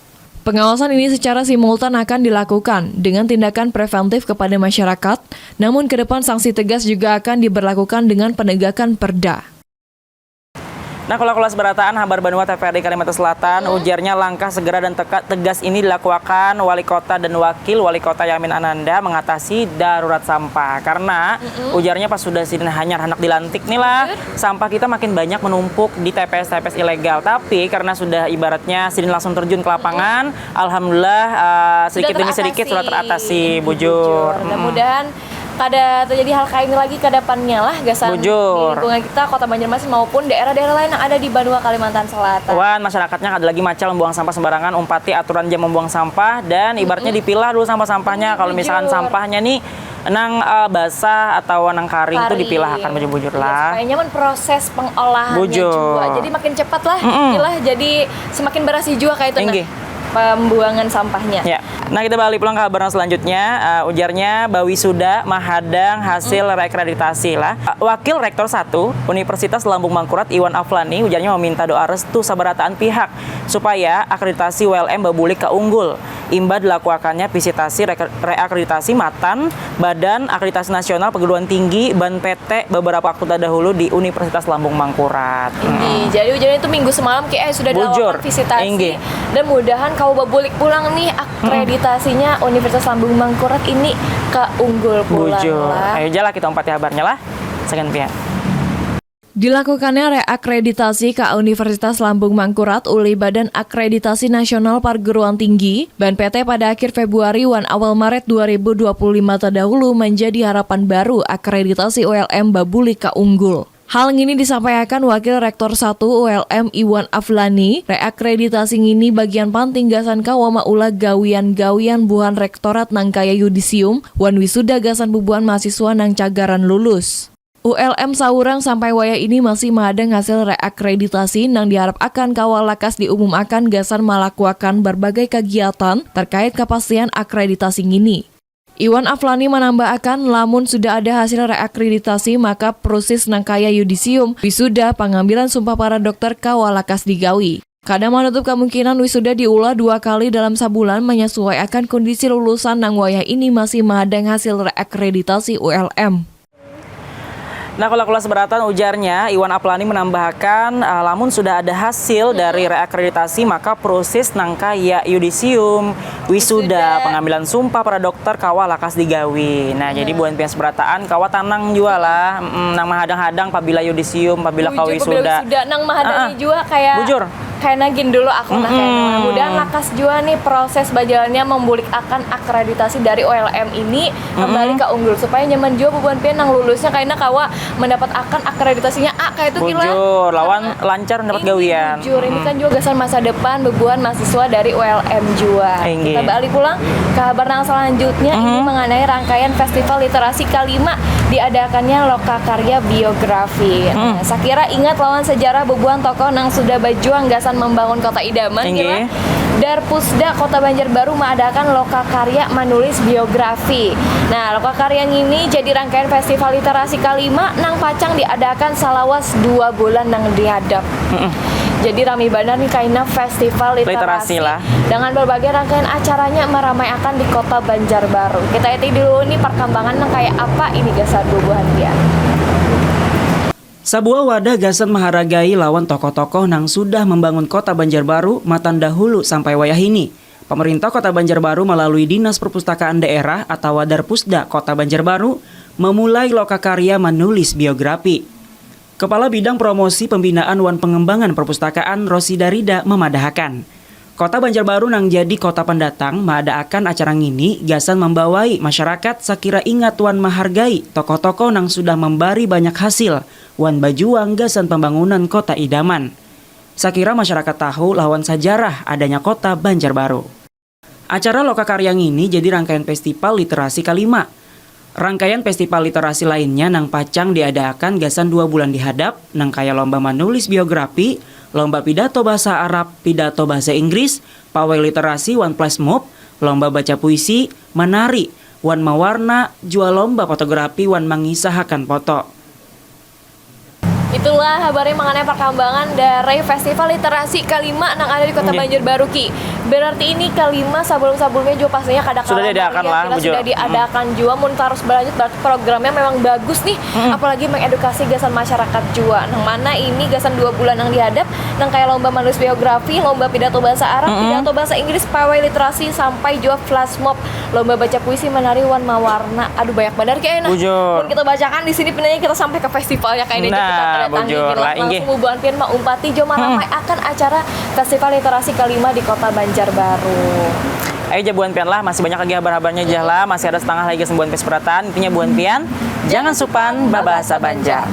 Pengawasan ini secara simultan akan dilakukan dengan tindakan preventif kepada masyarakat, namun ke depan sanksi tegas juga akan diberlakukan dengan penegakan perda. Nah, kula-kula sabarataan, habar banua T V R I Kalimantan Selatan, ujarnya langkah segera dan teka-, tegas ini dilakuakan Wali Kota dan Wakil Wali Kota Yamin Ananda mengatasi darurat sampah. Karena ujarnya pas sudah sidin hanyar handak dilantik nih lah, sampah kita makin banyak menumpuk di T P S-T P S ilegal. Tapi karena sudah ibaratnya sidin langsung terjun ke lapangan, alhamdulillah, eh, sedikit demi sedikit sudah teratasi, bujur. Mudah-mudahan kada terjadi hal kayak ini lagi ke depannya lah, gasan di lingkungan kita, Kota Banjarmasin maupun daerah-daerah lain yang ada di banua Kalimantan Selatan. Wan, masyarakatnya kada lagi macal membuang sampah sembarangan, umpati aturan jam membuang sampah dan ibaratnya dipilah dulu sampah-sampahnya. Kalau misalkan sampahnya nih nang, eh, basah atau nang karing tuh dipilahakan bujur-bujur lah. Supaya nyaman proses pengolahannya juga. Jadi makin cepat lah pilah, jadi semakin barasih juga kayak itu nah, pembuangan sampahnya. Ya. Nah, kita balik pulang ke habar selanjutnya. Eh, ujarnya bawisuda mahadang hasil reakreditasi lah. Eh, Wakil Rektor satu Universitas Lambung Mangkurat Iwan Aflani ujarnya meminta doa restu sabarataan pihak supaya akreditasi U L M babulik ka unggul. Imbah dilakuakannya visitasi re-, reakreditasi matan Badan Akreditasi Nasional Perguruan Tinggi, ban P T, beberapa waktu terdahulu di Universitas Lambung Mangkurat. Ini, jadi ujarnya itu minggu semalam, Ki, eh, sudah dilakukan visitasi. Dan mudahan kawa babulik pulang nih akreditasinya Universitas Lambung Mangkurat ini ka unggul pulang lah. Ayo jalan kita umpati habarnya lah. Sagan pian. Dilakukannya reakreditasi ka Universitas Lambung Mangkurat ulih Badan Akreditasi Nasional Perguruan Tinggi, ban P T, pada akhir Februari wan awal Maret dua ribu dua puluh lima terdahulu menjadi harapan baru akreditasi U L M babulik ka unggul. Hal ngini disampaiakan Wakil Rektor satu U L M Iwan Aflani, reakreditasi ngini bagian panting gasan kawa maulah gawian-gawian buhan rektorat nang kaya yudisium wan wisuda gasan bubuhan mahasiswa nang cagaran lulus. U L M saurang sampai wayah ini masih mahadang hasil reakreditasi nang diharap akan kawa lakas diumumakan gasan malakuakan barbagai kagiatan terkait kapastian akreditasi ngini. Iwan Aflani manambaakan, lamun sudah ada hasil reakreditasi, maka prusis nang kaya yudisium, wisuda, pangambilan sumpah para dokter kawa lakas digawi. Kada manutup kamungkinan wisuda diulah dua kali dalam sabulan, manyasuaiakan kundisi lulusan nang wayah ini masih mahadang hasil reakreditasi U L M. Nah, kula-kula sabarataan, ujarnya, Iwan Aflani menambahkan, ah, lamun sudah ada hasil dari reakreditasi, maka prusis nang kaya yudisium, wisuda, pengambilan sumpah para dokter kawa lakas digawi. Nah, jadi buhan pian sabarataan kawa tanang jua lah, mm, nang mahadang-hadang pabila yudisium, pabila kawa wisuda. Nang mahadangi jua kayak bujur. Kaina gin dulu aku nah, kaina. Mm-mm. Mudahan lakas jua nih proses bajalannya membulik akan akreditasi dari U L M ini kembali Mm-mm. ka Unggul, supaya nyaman jua bubuhan pian nang lulusnya kaina kawa mendapat akan akreditasinya A kaitu gin lah. Bujur, lawan Karena lancar mendapat ini gawian. Bujur, ini Mm-mm. kan jua gasan masa depan bubuhan mahasiswa dari U L M jua. Inggih. Kita balik pulang ke kabar nang selanjutnya, ini Mm-hmm. mengenai rangkaian Festival Literasi Kalima diadakannya Loka Karya Biografi. Mm. Nah, sakira ingat lawan sejarah bubuhan tokoh nang sudah bajuang gasan membangun kota idaman, Inggih. Kira Darpusda Kota Banjarbaru maadakan loka karya manulis biografi. Nah, loka karya ngini jadi rangkaian festival literasi kalima nang pacang diadakan salawas dua bulan nang dihadap. Mm-mm. Jadi rami banar nih kaina festival literasi Literasi lah. dengan berbagai rangkaian acaranya meramaiakan di Kota Banjarbaru. Kita iti dulu nih perkembangan nang kayak apa ini gasan bubuhan dia. Sabuah wadah gasan maharagai lawan tokoh-tokoh nang sudah membangun Kota Banjarbaru matan dahulu sampai wayahini. Pemerintah Kota Banjarbaru melalui Dinas Perpustakaan Daerah atawa Darpusda Kota Banjarbaru memulai loka karya manulis biografi. Kepala Bidang Promosi Pembinaan wan Pengembangan Perpustakaan Rosida Rida memadahakan, Kota Banjarbaru nang jadi kota pendatang maadaakan acara ngini gasan mambawai masyarakat sakira ingat wan mahargai tokoh-tokoh nang sudah mambari banyak hasil wan bajuang gasan pambangunan kota idaman. Sakira masyarakat tahu lawan sajarah adanya kota Banjarbaru. Acara loka karya ngini jadi rangkaian festival literasi kalima. Rangkaian festival literasi lainnya nang pacang diadaakan gasan dua bulan dihadap, nang kaya lomba manulis biografi, lomba pidato bahasa Arab, pidato bahasa Inggris, pawai literasi wan flash mob, lomba baca puisi, manari, wan mawarna, jua lomba fotografi wan mangisahakan foto. Itulah habarnya mengenai perkembangan dari Festival Literasi kalima nang ada di Kota Nggih. Banjarbaru, Ki. Berarti ini kalima, sebelum-sebelumnya juga pastinya kada Sudah kalah diadakan meriah, lah, kira bujur. sudah diadakan jua. Mun terus berlanjut, berarti programnya memang bagus nih. Mm-mm. Apalagi mengedukasi gasan masyarakat jua. Nang mana ini gasan dua bulan nang dihadap, nang kayak lomba manulis biografi, lomba pidato bahasa Arab, Mm-mm. pidato bahasa Inggris, pawai literasi, sampai jua flash mob, lomba baca puisi, menari, wan mawarna. Aduh, banyak banar, Ki, eh, nah. Bujur. Mun kita bacakan di sini, pinanya kita sampai ke festivalnya, kayak ini Nah, kita datangi bujur gini. Lah, inggih. Langsung bubuhan pian maumpati jua Hmm. maramai akan acara Festival Literasi Kalima di Kota Banjarbaru. Ayo, ja buhan pian lah, masih banyak lagi habar-habarnya, jah lah. Masih ada setengah lagi gasan buhan pian seberatan. Intinya buhan pian, jangan supan babahasa Banjar.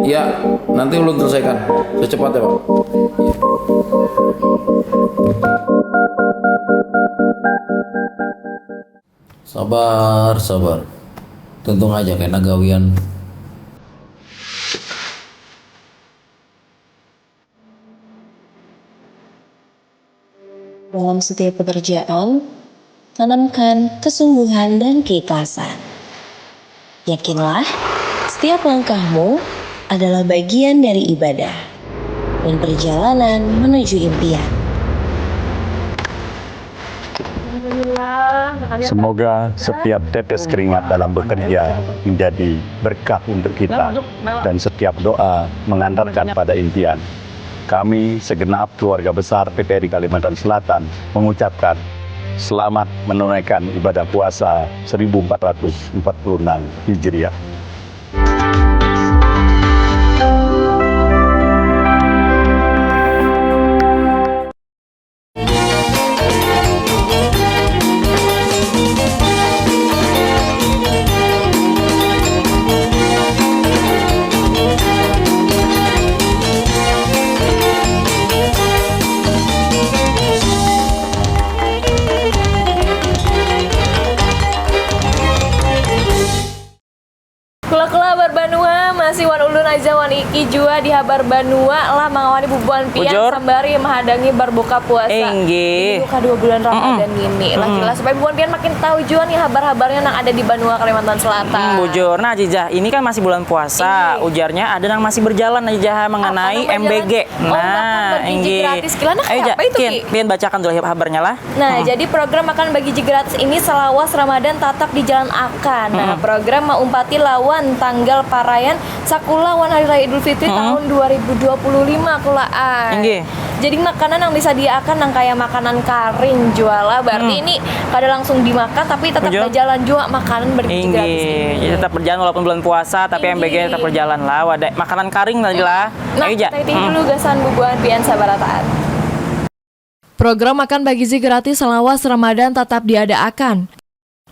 Ya, nanti ulun selesaikan secepatnya, Pak. Sabar, sabar. Tuntung aja kena gawian. Dalam setiap pekerjaan, tanamkan kesungguhan dan keikhlasan. Yakinlah, setiap langkahmu adalah bagian dari ibadah dan perjalanan menuju impian. Semoga setiap tetes keringat dalam bekerja menjadi berkah untuk kita, dan setiap doa mengantarkan pada impian. Kami, segenap keluarga besar P T R I Kalimantan Selatan, mengucapkan selamat menunaikan ibadah puasa seribu empat ratus empat puluh enam Hijriah. jua di Habar Banua lah mangawani bubuhan pian sambari mahadangi barbuka puasa. Inggih. Di buka dua bulan Ramadan ngini. Lah jelas supaya bubuhan pian makin tahu jua nih habar-habarnya nang ada di banua Kalimantan Selatan. Hmm, bujur. Nah, Jijah, ini kan masih bulan puasa. Inggih. Ujarnya ada nang masih berjalan, Jijah, mengenai M B G. Oh, makan bergizi gratis. Nah, inggih. Kira nah kaya apa itu, Ki? Pian bacakan dulu habarnya lah. Nah, jadi program makan bergizi gratis ini selawas Ramadan tatap dijalan akan. Nah, program maumpati lawan tanggal paraian sakula wan Hari Raya Idul Fitri tahun dua ribu dua puluh lima kulaan. Inggih. Jadi makanan yang disediakan nang kaya makanan karing jua lah. Berarti ini kada langsung dimakan tapi tetap berjalan jua makanan bergizi gratis ini. Inggih. Jadi tetap berjalan walaupun bulan puasa tapi M B G tetap berjalan lah. Wadah makanan karing tadi lah. Nah, kita iti dulu gasan bubuhan pian sabarataan. Program makan bergizi gratis selawas Ramadan tatap diadaakan.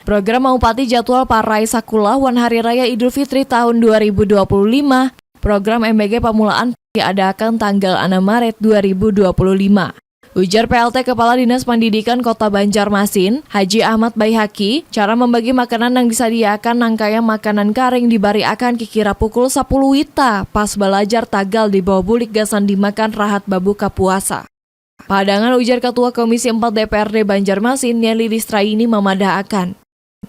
Program maumpati jadwal parai sakula wan Hari Raya Idul Fitri tahun dua ribu dua puluh lima, program M B G pamulaan diadaakan tanggal anam Maret dua ribu dua puluh lima. Ujar P L T Kepala Dinas Pendidikan Kota Banjarmasin, Haji Ahmad Baihaki, cara membagi makanan nang disadiakan nang kaya makanan karing dibariakan kikira pukul sapuluh wita pas balajar tagal dibawa bulik gasan dimakan rahat babuka puasa. Padangan ujar Ketua Komisi empat D P R D Banjarmasin, Nelly Listraini, mamadahakan,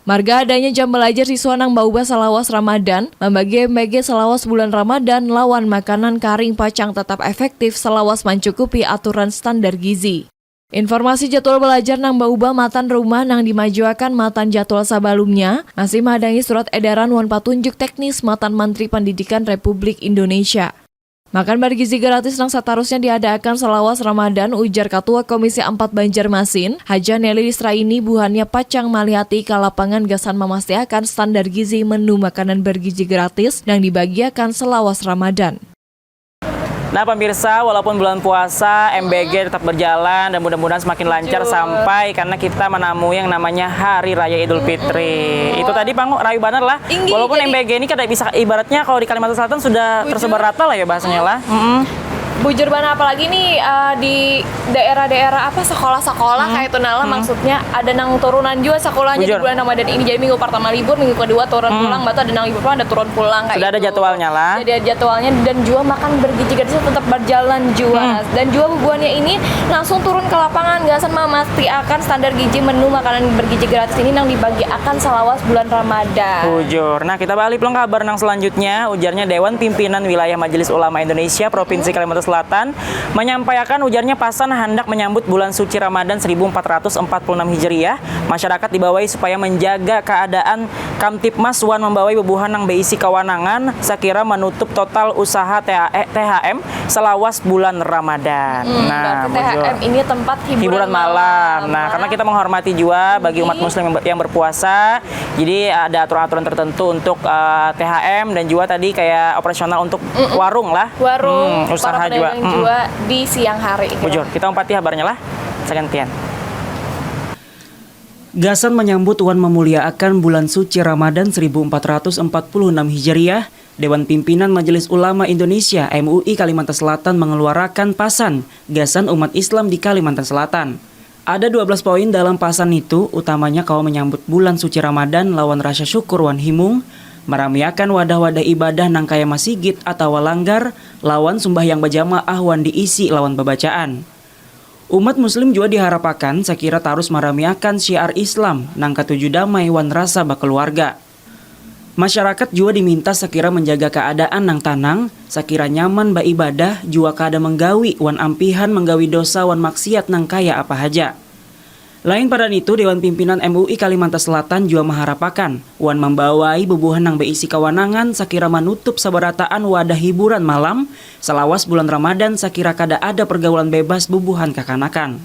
marga adanya jam balajar siswa nang baubah salawas Ramadan, mambagi M B G salawas bulan Ramadan, lawan makanan karing pacang tatap efektif salawas mancukupi aturan standar gizi. Informasi jadwal balajar nang baubah matan rumah nang dimajuakan matan jadwal sabalumnya masih mahadangi surat edaran wan patunjuk teknis matan Mantri Pendidikan Republik Indonesia. Makan bergizi gratis nang satarusnya diadaakan salawas Ramadan, ujar Katua Komisi Ampat Banjarmasin, Hajah Nelly Lisraini, buhannya pacang malihati ka lapangan gasan mamastiakan standar gizi menu makanan bergizi gratis nang dibagiakan salawas Ramadan. Nah, pemirsa, walaupun bulan puasa, M B G tetap berjalan dan mudah-mudahan semakin lancar sampai karena kita menamui yang namanya Hari Raya Idul Fitri. Itu tadi, Pang, rayu banar lah. Inggih, walaupun jadi M B G ini kada bisa, ibaratnya kalau di Kalimantan Selatan sudah tersebar rata lah ya bahasanya lah. Mm-mm. Bujur banar, apalagi nih, eh, di daerah-daerah apa, sekolah-sekolah kayak itu nah lah, maksudnya ada nang turunan juga sekolahnya di bulan Ramadan ini. Jadi minggu pertama libur, minggu kedua turun pulang, batu ada nang libur pulang, ada turun pulang kayak itu. Sudah ada jadwalnya lah. Jadi ada jadwalnya dan juga makan bergizi gratis tetap berjalan juga. Dan juga bubuhannya ini langsung turun ke lapangan gasan memastiakan standar gizi menu makanan bergizi gratis ini nang dibagiakan salawas bulan Ramadan. Bujur. Nah, kita balik pulang ke kabar nang selanjutnya. Ujarnya Dewan Pimpinan Wilayah Majelis Ulama Indonesia Provinsi Kalimantan Selatan menyampaikan, ujarnya, pasan handak menyambut bulan suci Ramadan seribu empat ratus empat puluh enam Hijriah, masyarakat dibawai supaya menjaga keadaan Kamtibmas wan membawai bubuhan nang beisi kawanangan sakira menutup total usaha T H M salawas bulan Ramadan. Hmm, nah, berarti T H M ini tempat hiburan malam. Nah, karena kita menghormati juga bagi umat muslim yang ber-, yang berpuasa, jadi ada aturan-aturan tertentu untuk, eh, T H M dan juga tadi kayak operasional untuk warung lah. Warung, hmm, usaha para pedagang juga di siang hari. Bujur, kita umpati habarnya lah. Sagantian. Gasan menyambut wan memuliaakan bulan suci Ramadan seribu empat ratus empat puluh enam Hijriah, Dewan Pimpinan Majelis Ulama Indonesia, M U I, Kalimantan Selatan mengeluarakan pasan gasan umat Islam di Kalimantan Selatan. Ada dua belas poin dalam pasan nitu, utamanya kawa menyambut bulan suci Ramadan lawan rasa syukur wan himung, meramiakan wadah-wadah ibadah nang kaya masigit atawa langgar, lawan sumbahyang bajamaah wan diisi lawan babacaan. Umat muslim jua diharapakan sakira tarus maramiakan syiar Islam nang katuju damai wan rasa bakeluarga. Masyarakat jua diminta sakira menjaga kaadaan nang tanang, sakira nyaman baibadah, jua kada menggawi wan ampihan menggawi dosa wan maksiat nang kaya apa haja. Lain pada nitu, Dewan Pimpinan M U I Kalimantan Selatan jua maharapakan wan mambawai bubuhan nang beisi kawanangan sakira manutup sabarataan wadah hiburan malam salawas bulan Ramadan sakira kada ada pergaulan bebas bubuhan kakanakan.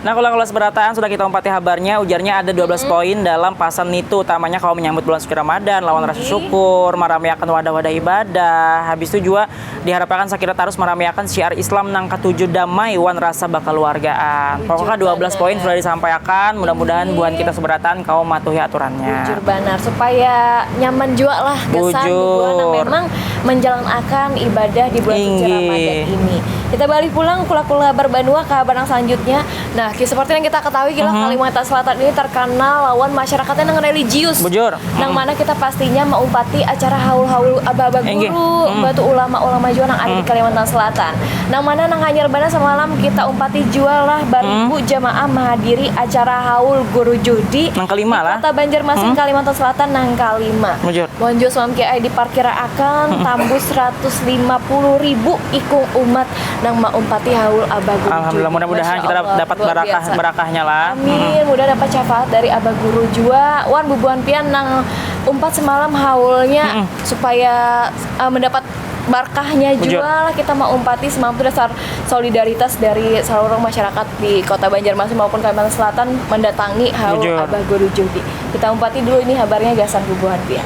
Nah, kalau, kalau sabarataan sudah kita umpati habarnya, ujarnya ada dua belas poin dalam pasan nitu, utamanya kawa menyambut bulan suci Ramadan, lawan rasa syukur, maramiakan wadah-wadah ibadah, habis itu jua Diharapkan sakira tarus maramiakan syiar Islam nang katuju damai wan rasa bakaluargaan. Pokoknya dua belas poin sudah disampaikan, mudah-mudahan buhan kita seberataan kaum matuhi aturannya. Bujur banar, supaya nyaman jua lah gasan bubuhan nang memang menjalankan ibadah di bulan suci Ramadan ini. Kita balik pulang kula-kula berbanua ke habar yang selanjutnya. Nah, seperti yang kita ketahui gila Kalimantan Selatan ini terkenal lawan masyarakatnya yang religius. Bujur. Nang mana kita pastinya maumpati acara haul-haul abah-abah guru, batu ulama-ulama juga nang ada di Kalimantan Selatan. Nang mana nang hanyar banar semalam kita umpati jua lah baribu jamaah mahadiri acara haul guru juhdi nang kelima di lah. Kota Banjarmasin, Kalimantan Selatan nang kalima. Bujur. Wan jua semalam K I diparkiraakan tambus seratus lima puluh ribu ikung umat nang maumpati haul abah guru juhdi. Alhamdulillah, mudah-mudahan kita dapat barakah, barakahnya lah. Amin, mudah dapat syafaat dari abah guru jua. Wan bubuhan pian nang umpat semalam haulnya supaya uh, mendapat barkahnya juga lah kita mau umpati semalam itu dasar solidaritas dari seluruh masyarakat di kota Banjarmasin maupun Kalimantan Selatan mendatangi haul Abah Guru Juhdi. Kita umpati dulu ini habarnya gasan bubuhan pian.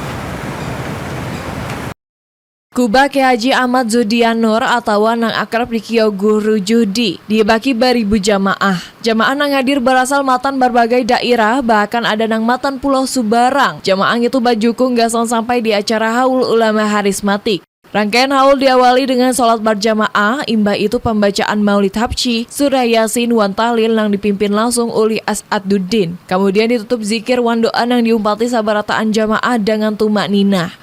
Kubah Kiai Haji Ahmad Zudianur atawa nang akrab dikio Guru Juhdi dibaki baribu jamaah. Jamaah nang hadir barasal matan barbagai dairah, bahkan ada nang matan Pulau Subarang. Jamaah ngitu bajukung gasan sampai di acara haul ulama harismatik. Rangkaian haul diawali dengan salat barjamaah, imbah itu pambacaan Maulid Habsyi, Surah Yasin, wan tahlil nang dipimpin langsung ulih As'aduddin. Kamudian ditutup zikir wan doa nang diumpati sabarataan jamaah dangan tumak ninah.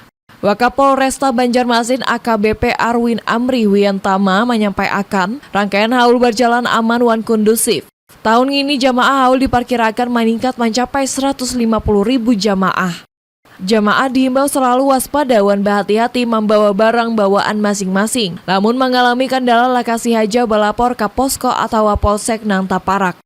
Wakapolresta Banjarmasin A K B P Arwin Amri Wiyantama manyampaiakan, rangkaian haul barjalan aman wan kundusif. Tahun ngini jamaah haul diparkiraakan maningkat mancapai seratus lima puluh ribu jamaah. Jamaah diimbau salalu waspada wan bahati-hati mambawa barang bawaan masing-masing. Lamun mangalami kandala lakasi haja balapor ka posko atawa polsek nang taparak.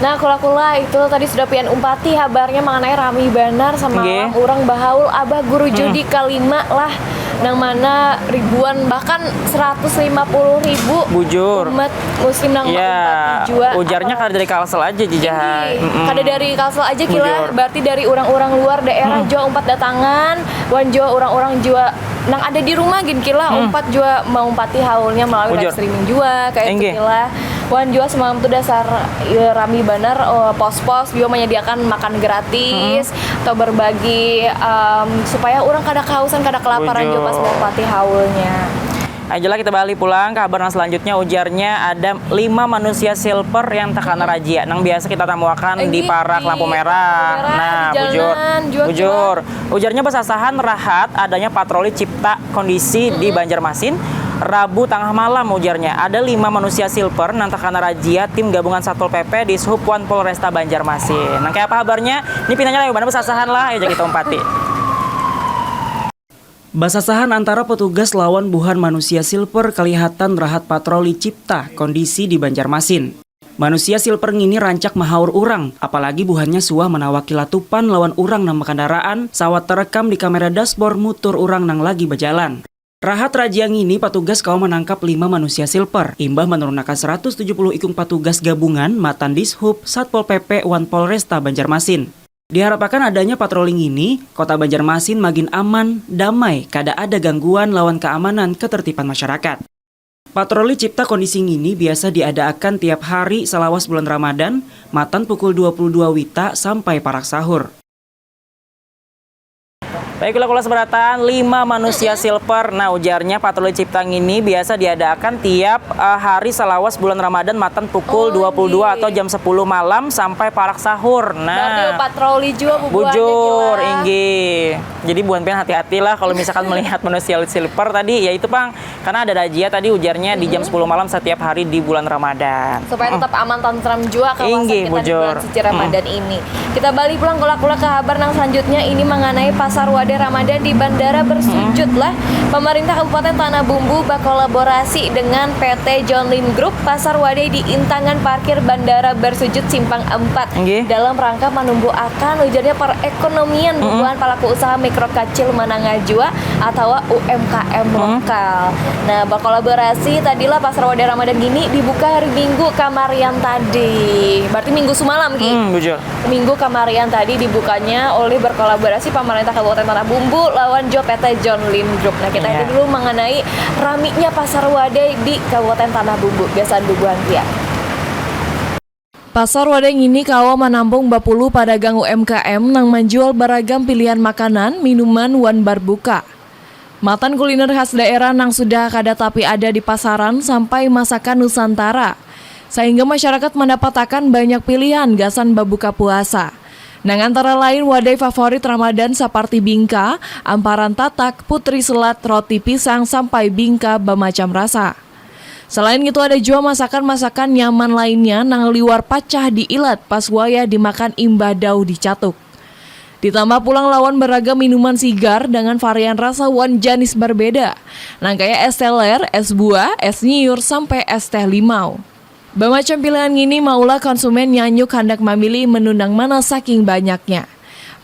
Nah, kula-kula itu tadi sudah pian umpati habarnya mengenai rami banar semalam orang bahaul Abah Guru Judi kalima lah, nang mana ribuan bahkan seratus lima puluh ribu Bujur. Umat muslim nang ya, maumpati jua. Ujarnya kada dari Kalsel aja jijahai. Mm -mm. Kada dari Kalsel aja kila, Bujur. Berarti dari orang-orang luar daerah hmm. Jua umpat datangan, wan jua orang-orang jua nang ada di rumah gin kila hmm. Umpat jua maumpati haulnya melalui Bujur. Live streaming jua kayak itu kila. Wan jua semalam tuh dasar ya, rami banar uh, pos-pos juga menyediakan makan gratis hmm. Atau berbagi um, supaya orang kada kehausan, kada kelaparan Bujur. Juga pas maumpati haulnya. Ayolah kita balik pulang ke kabar yang selanjutnya, ujarnya ada lima manusia silver yang terkena razia nang biasa kita tamuakan di parak lampu merah. Nah, bujur. Bujur. Ujarnya basasahan rahat adanya patroli cipta kondisi di Banjarmasin Rabu tangah malam, ujarnya ada lima manusia silver nang terkena razia tim gabungan Satpol P P di Subwan Polresta Banjarmasin. Nang kayak apa kabarnya? Ini pinanya lah, mana basasahan lah, aja kita umpati. Basasahan antara petugas lawan buhan manusia silver kelihatan rahat patroli cipta kondisi di Banjarmasin. Manusia silver ngini rancak mahaur urang, apalagi buhannya suah manawaki latupan lawan urang nang bakandaraan, sawat terekam di kamera dashboard mutur urang nang lagi bajalan. Rahat rajia ngini patugas kawa manangkap lima manusia silver, imbah manurunakan seratus tujuh puluh ikung patugas gabungan matan Dishub, Satpol P P, wan Polresta Banjarmasin. Diharapakan adanya patroli ngini, Kota Banjarmasin magin aman, damai, kada ada gangguan lawan kaamanan katertiban masyarakat. Patroli cipta kondisi ngini biasa diadaakan tiap hari salawas bulan Ramadan, matan pukul dua puluh dua wita sampai parak sahur. Baiklah kula seberataan, lima manusia silver. Nah, ujarnya patroli cipta ngini biasa diadaakan tiap uh, hari salawas bulan Ramadan matan pukul oh, dua puluh dua atau jam sepuluh malam sampai parak sahur. Nah, berarti patroli juga bubuhannya. Bujur, inggih. Jadi buhan pian hati-hati lah kalau misalkan melihat manusia silver tadi, ya itu pang karena ada razia tadi ujarnya di jam sepuluh malam setiap hari di bulan Ramadan. Supaya tetap aman tentram juga kawasan Inggih, kita bujur. Di bulan suci Ramadan ini. Kita balik pulang kula-kula ke habar nang selanjutnya ini mengenai pasar wadai Ramadan di Bandara Bersujud lah. Pemerintah Kabupaten Tanah Bumbu berkolaborasi dengan P T John Lin Group Pasar Wadai di Intangan Parkir Bandara Bersujud Simpang empat Nggih. Dalam rangka menumbuhkan ujarnya perekonomian bubuhan pelaku usaha mikro kecil menengah jua atau U M K M lokal. Nah, berkolaborasi tadilah Pasar Wadai Ramadan gini dibuka hari Minggu kamarian tadi. Berarti Minggu semalam ki. Hmm, bujur. Minggu kamarian tadi dibukanya oleh berkolaborasi pemerintah Kabupaten Tanah Bumbu lawan jua P T John Lynn Group. Nah, kita Iya. itu dulu mengenai raminya Pasar Wadai di Kabupaten Tanah Bumbu. Gasan bubuhan pian. Pasar Wadai ngini kawa manampung bapuluh padagang U M K M nang manjual baragam pilihan makanan, minuman, wan barbuka. Matan kuliner khas daerah nang sudah kada tapi ada di pasaran sampai masakan Nusantara, sahingga masyarakat mandapatakan banyak pilihan gasan babuka puasa. Nang antara lain wadai favorit Ramadan saparti bingka, amparan tatak, putri selat, roti pisang sampai bingka bamacam rasa. Selain itu ada jua masakan-masakan nyaman lainnya nang liwar pacah diilat pas wayah dimakan imbah dauh dicatuk. Ditambah pulang lawan beragam minuman sigar dengan varian rasa wan janis berbeda, nang kaya es teler, es buah, es nyiur, sampai es teh limau. Bamacam pilihan ngini maulah konsumen nyanyuk handak mamilih menu nang mana saking banyaknya.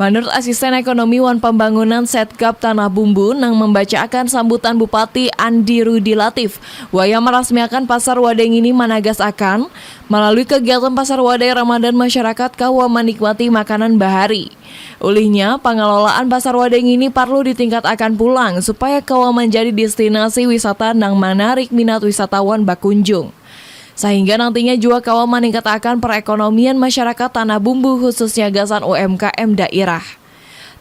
Manurut Asisten Ekonomi wan Pambangunan Setgab Tanah Bumbu nang mambacaakan sambutan Bupati Andi Rudi Latif wayah marasmiakan Pasar Wadai ngini managasakan, malalui kagiatan Pasar Wadai Ramadan masyarakat kawa manikmati makanan bahari. Ulihnya, pangalolaan Pasar Wadai ngini parlu ditingkatakan pulang supaya kawa manjadi destinasi wisata nang manarik minat wisatawan bakunjung. Sahingga nantinya jua kawa maningkatakan perekonomian masyarakat Tanah Bumbu khususnya gasan U M K M dairah.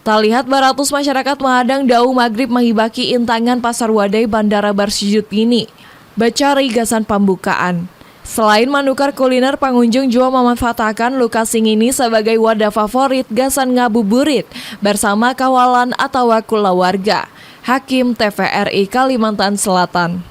Talihat baratus masyarakat mahadang dauh magrib mahibaki intangan Pasar Wadai Bandara Barsujud ngini bacari gasan pambukaan. Selain manukar kuliner, pangunjung jua mamanfaatakan lokasi ngini sabagai wadah favorit gasan ngabuburit barsama kawalan atawa kulawarga. Hakim, T V R I, Kalimantan Selatan.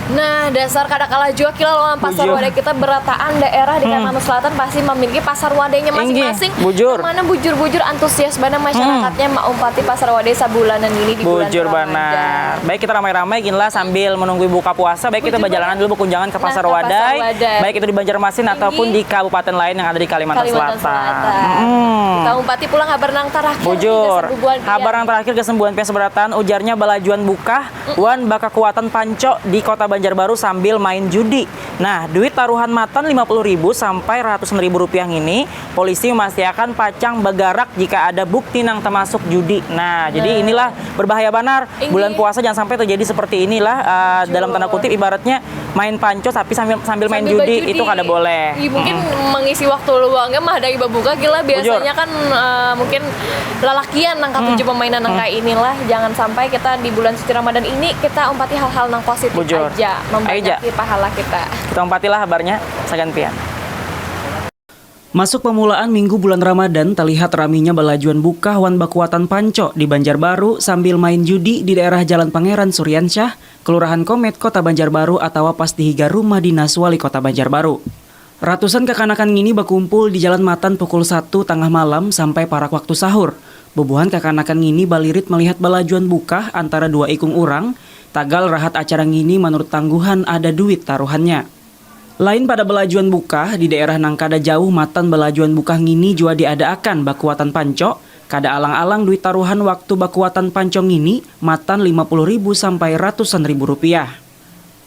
Nah, dasar kada kalah jua kila lawan pasar Bujur. Wadai kita, berataan daerah di Kalimantan Selatan pasti memiliki pasar wadainya Inggih, masing-masing. bujur. Yang mana bujur-bujur antusias banar masyarakatnya maumpati pasar wadai sabulanan ini di bulan Bujur Ramadan. Banar. Baik, kita ramai-ramai gini lah sambil menunggu buka puasa, baik kita Bujur berjalanan banar. dulu berkunjungan ke Nah, pasar ke pasar Wadai, Wadai. Baik itu di Banjarmasin ataupun di kabupaten lain yang ada di Kalimantan, Kalimantan Selatan. Selatan. Mm-mm. Kita umpati pulang habar nang terakhir. Bujur. Gasan bubuhan pian. Habar yang terakhir gasan bubuhan pian seberataan, ujarnya balajuan bukah wan bakakuatan panco di Kota Banjarbaru sambil main judi. Nah, duit taruhan matan lima puluh ribu sampai ratusan ribu rupiah ngini, polisi memastiakan pacang bagarak jika ada bukti nang termasuk judi. Nah, jadi inilah berbahaya banar. Inggih. Bulan puasa jangan sampai terjadi seperti inilah, uh, dalam tanda kutip, ibaratnya main panco tapi sambil sambil main Sambil judi, bajudi. Itu kada boleh. Iya, mungkin mengisi waktu luangnya mah ada iba buka gila, biasanya kan, eh, mungkin lalakian nang katuju pemainan nang kayak inilah. Jangan sampai kita di bulan suci Ramadan ini kita umpati hal-hal nang positif Bujur. aja, Aja. Membanyaki pahala kita. Kita umpatilah habarnya sagan pian. Masuk pamulaan minggu bulan Ramadan, terlihat raminya balajuan bukah wan bakuatan panco di Banjarbaru sambil main judi di daerah Jalan Pangeran Suriansyah, Kelurahan Komet, Kota Banjarbaru, atawa pas di higa rumah dinas Wali Kota Banjarbaru. Ratusan kakanakan ngini bakumpul di jalan matan pukul satu tangah malam sampai parak waktu sahur. Bubuhan kakanakan ngini balirit melihat balajuan bukah antara dua ikung urang, tagal rahat acara ngini manurut tangguhan ada duit taruhannya. Lain pada balajuan bukah, di daerah nang kada jauh matan balajuan bukah ngini jua diadaakan bakuatan panco, kada alang-alang duit taruhan waktu bakuatan panco ngini matan lima puluh ribu sampai ratusan ribu rupiah.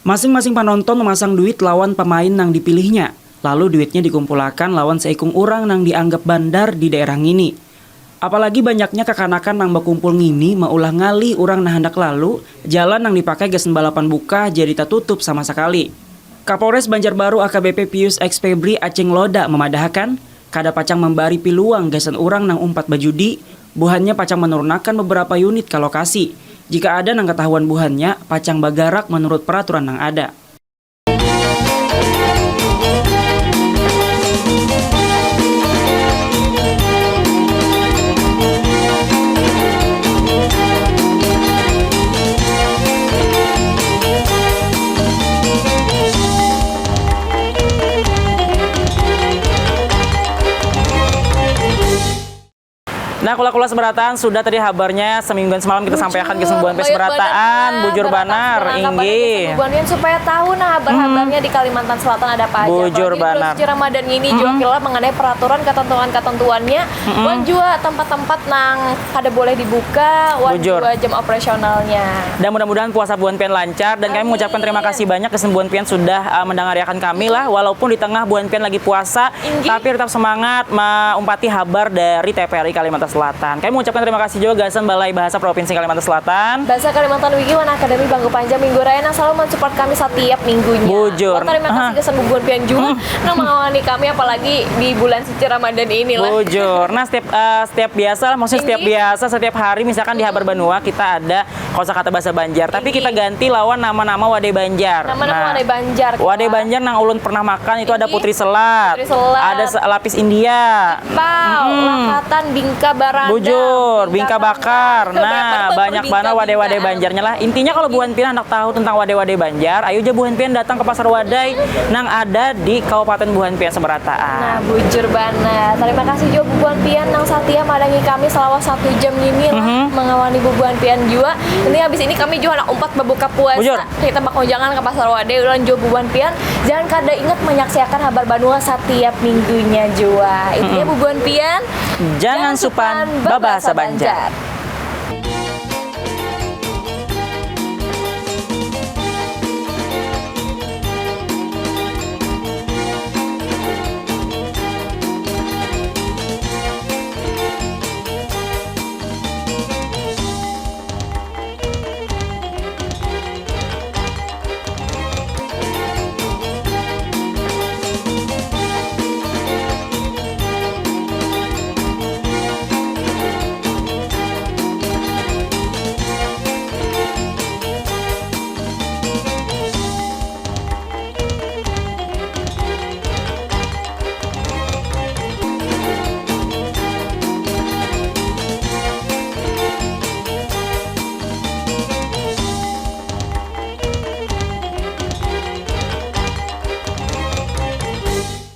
Masing-masing panonton memasang duit lawan pamain nang dipilihnya, lalu duitnya dikumpulakan lawan seikung urang nang dianggap bandar di daerah ngini. Apalagi banyaknya kakanakan nang bakumpul ngini maulah ngalih urang nang handak lalu, jalan nang dipakai gasan balapan bukah jadi tatutup sama sakali. Kapolres Banjarbaru A K B P Pius X Febri Aceng Loda mamadahakan, kada pacang mambari piluang gasan urang nang umpat bajudi, buhannya pacang manurunakan beberapa unit ka lokasi. Jika ada nang katahuan buhannya, pacang bagarak manurut peraturan nang ada. Nah, kula-kula seberataan, sudah tadi habarnya semingguan semalam kita sampaikan ke sembuhan pes berataan, bujur banar, inggih. Bubuhan supaya tahu nah habar-habarnya di Kalimantan Selatan ada apa aja. Bujur banar. Suci Ramadan ini juga kira mengenai peraturan ketentuan-ketentuannya, wan juga tempat-tempat nang kada boleh dibuka, wan juga jam operasionalnya. Dan mudah-mudahan puasa buhan pian lancar dan kami mengucapkan terima kasih banyak ke sembuhan pian sudah uh, mendengariakan kami lah, walaupun di tengah buhan pian lagi puasa, tapi tetap semangat maumpati habar dari T V R I Kalimantan Selatan. Kami mengucapkan terima kasih juga gasan Balai Bahasa Provinsi Kalimantan Selatan. Bahasa Kalimantan Wiki wan Akademi Bangku Panjang Minggu Raya nang selalu mensupport kami setiap minggunya. Bujur. Wan terima kasih Aha. gasan bubuhan pian jua nang mengawani kami apalagi di bulan suci Ramadan ini lah. Bujur. Nah, setiap eh, setiap biasa lah, maksudnya setiap Ini- biasa, setiap hari misalkan di Habar Banua kita ada kosakata bahasa Banjar, tapi Ini. kita ganti lawan nama-nama wadai Banjar. Nama-nama Nah, wadai Banjar, Wadai Kak. Banjar nang ulun pernah makan itu ada Ini. Putri Selat, Putri Selat. ada se- lapis India. Pau, Mm-mm. lakatan, bingka, baranda, Bujur, bingka bakar. Itu Nah, banyak bingka, banget wadai-wadai bingka. Banjarnya lah. Intinya kalau buhan pian hendak tahu tentang wadai-wadai Banjar, ayo aja buhan pian datang ke pasar wadai nang ada di Kabupaten Buhan pian seberataan. Nah, bujur banar. Terima kasih juga bubuhan pian nang setia madangi kami selama satu jam ini lah Mhm. mengawani bubuhan pian jua. Ini habis ini kami juga nak umpat berbuka puasa. Bujur. Kita bakonjangan ke pasar wadai ulang jua bubuhan pian. Jangan kada ingat menyaksikan Habar Banua setiap minggunya jua. Intinya bubuhan pian Jangan supan babahasa Banjar.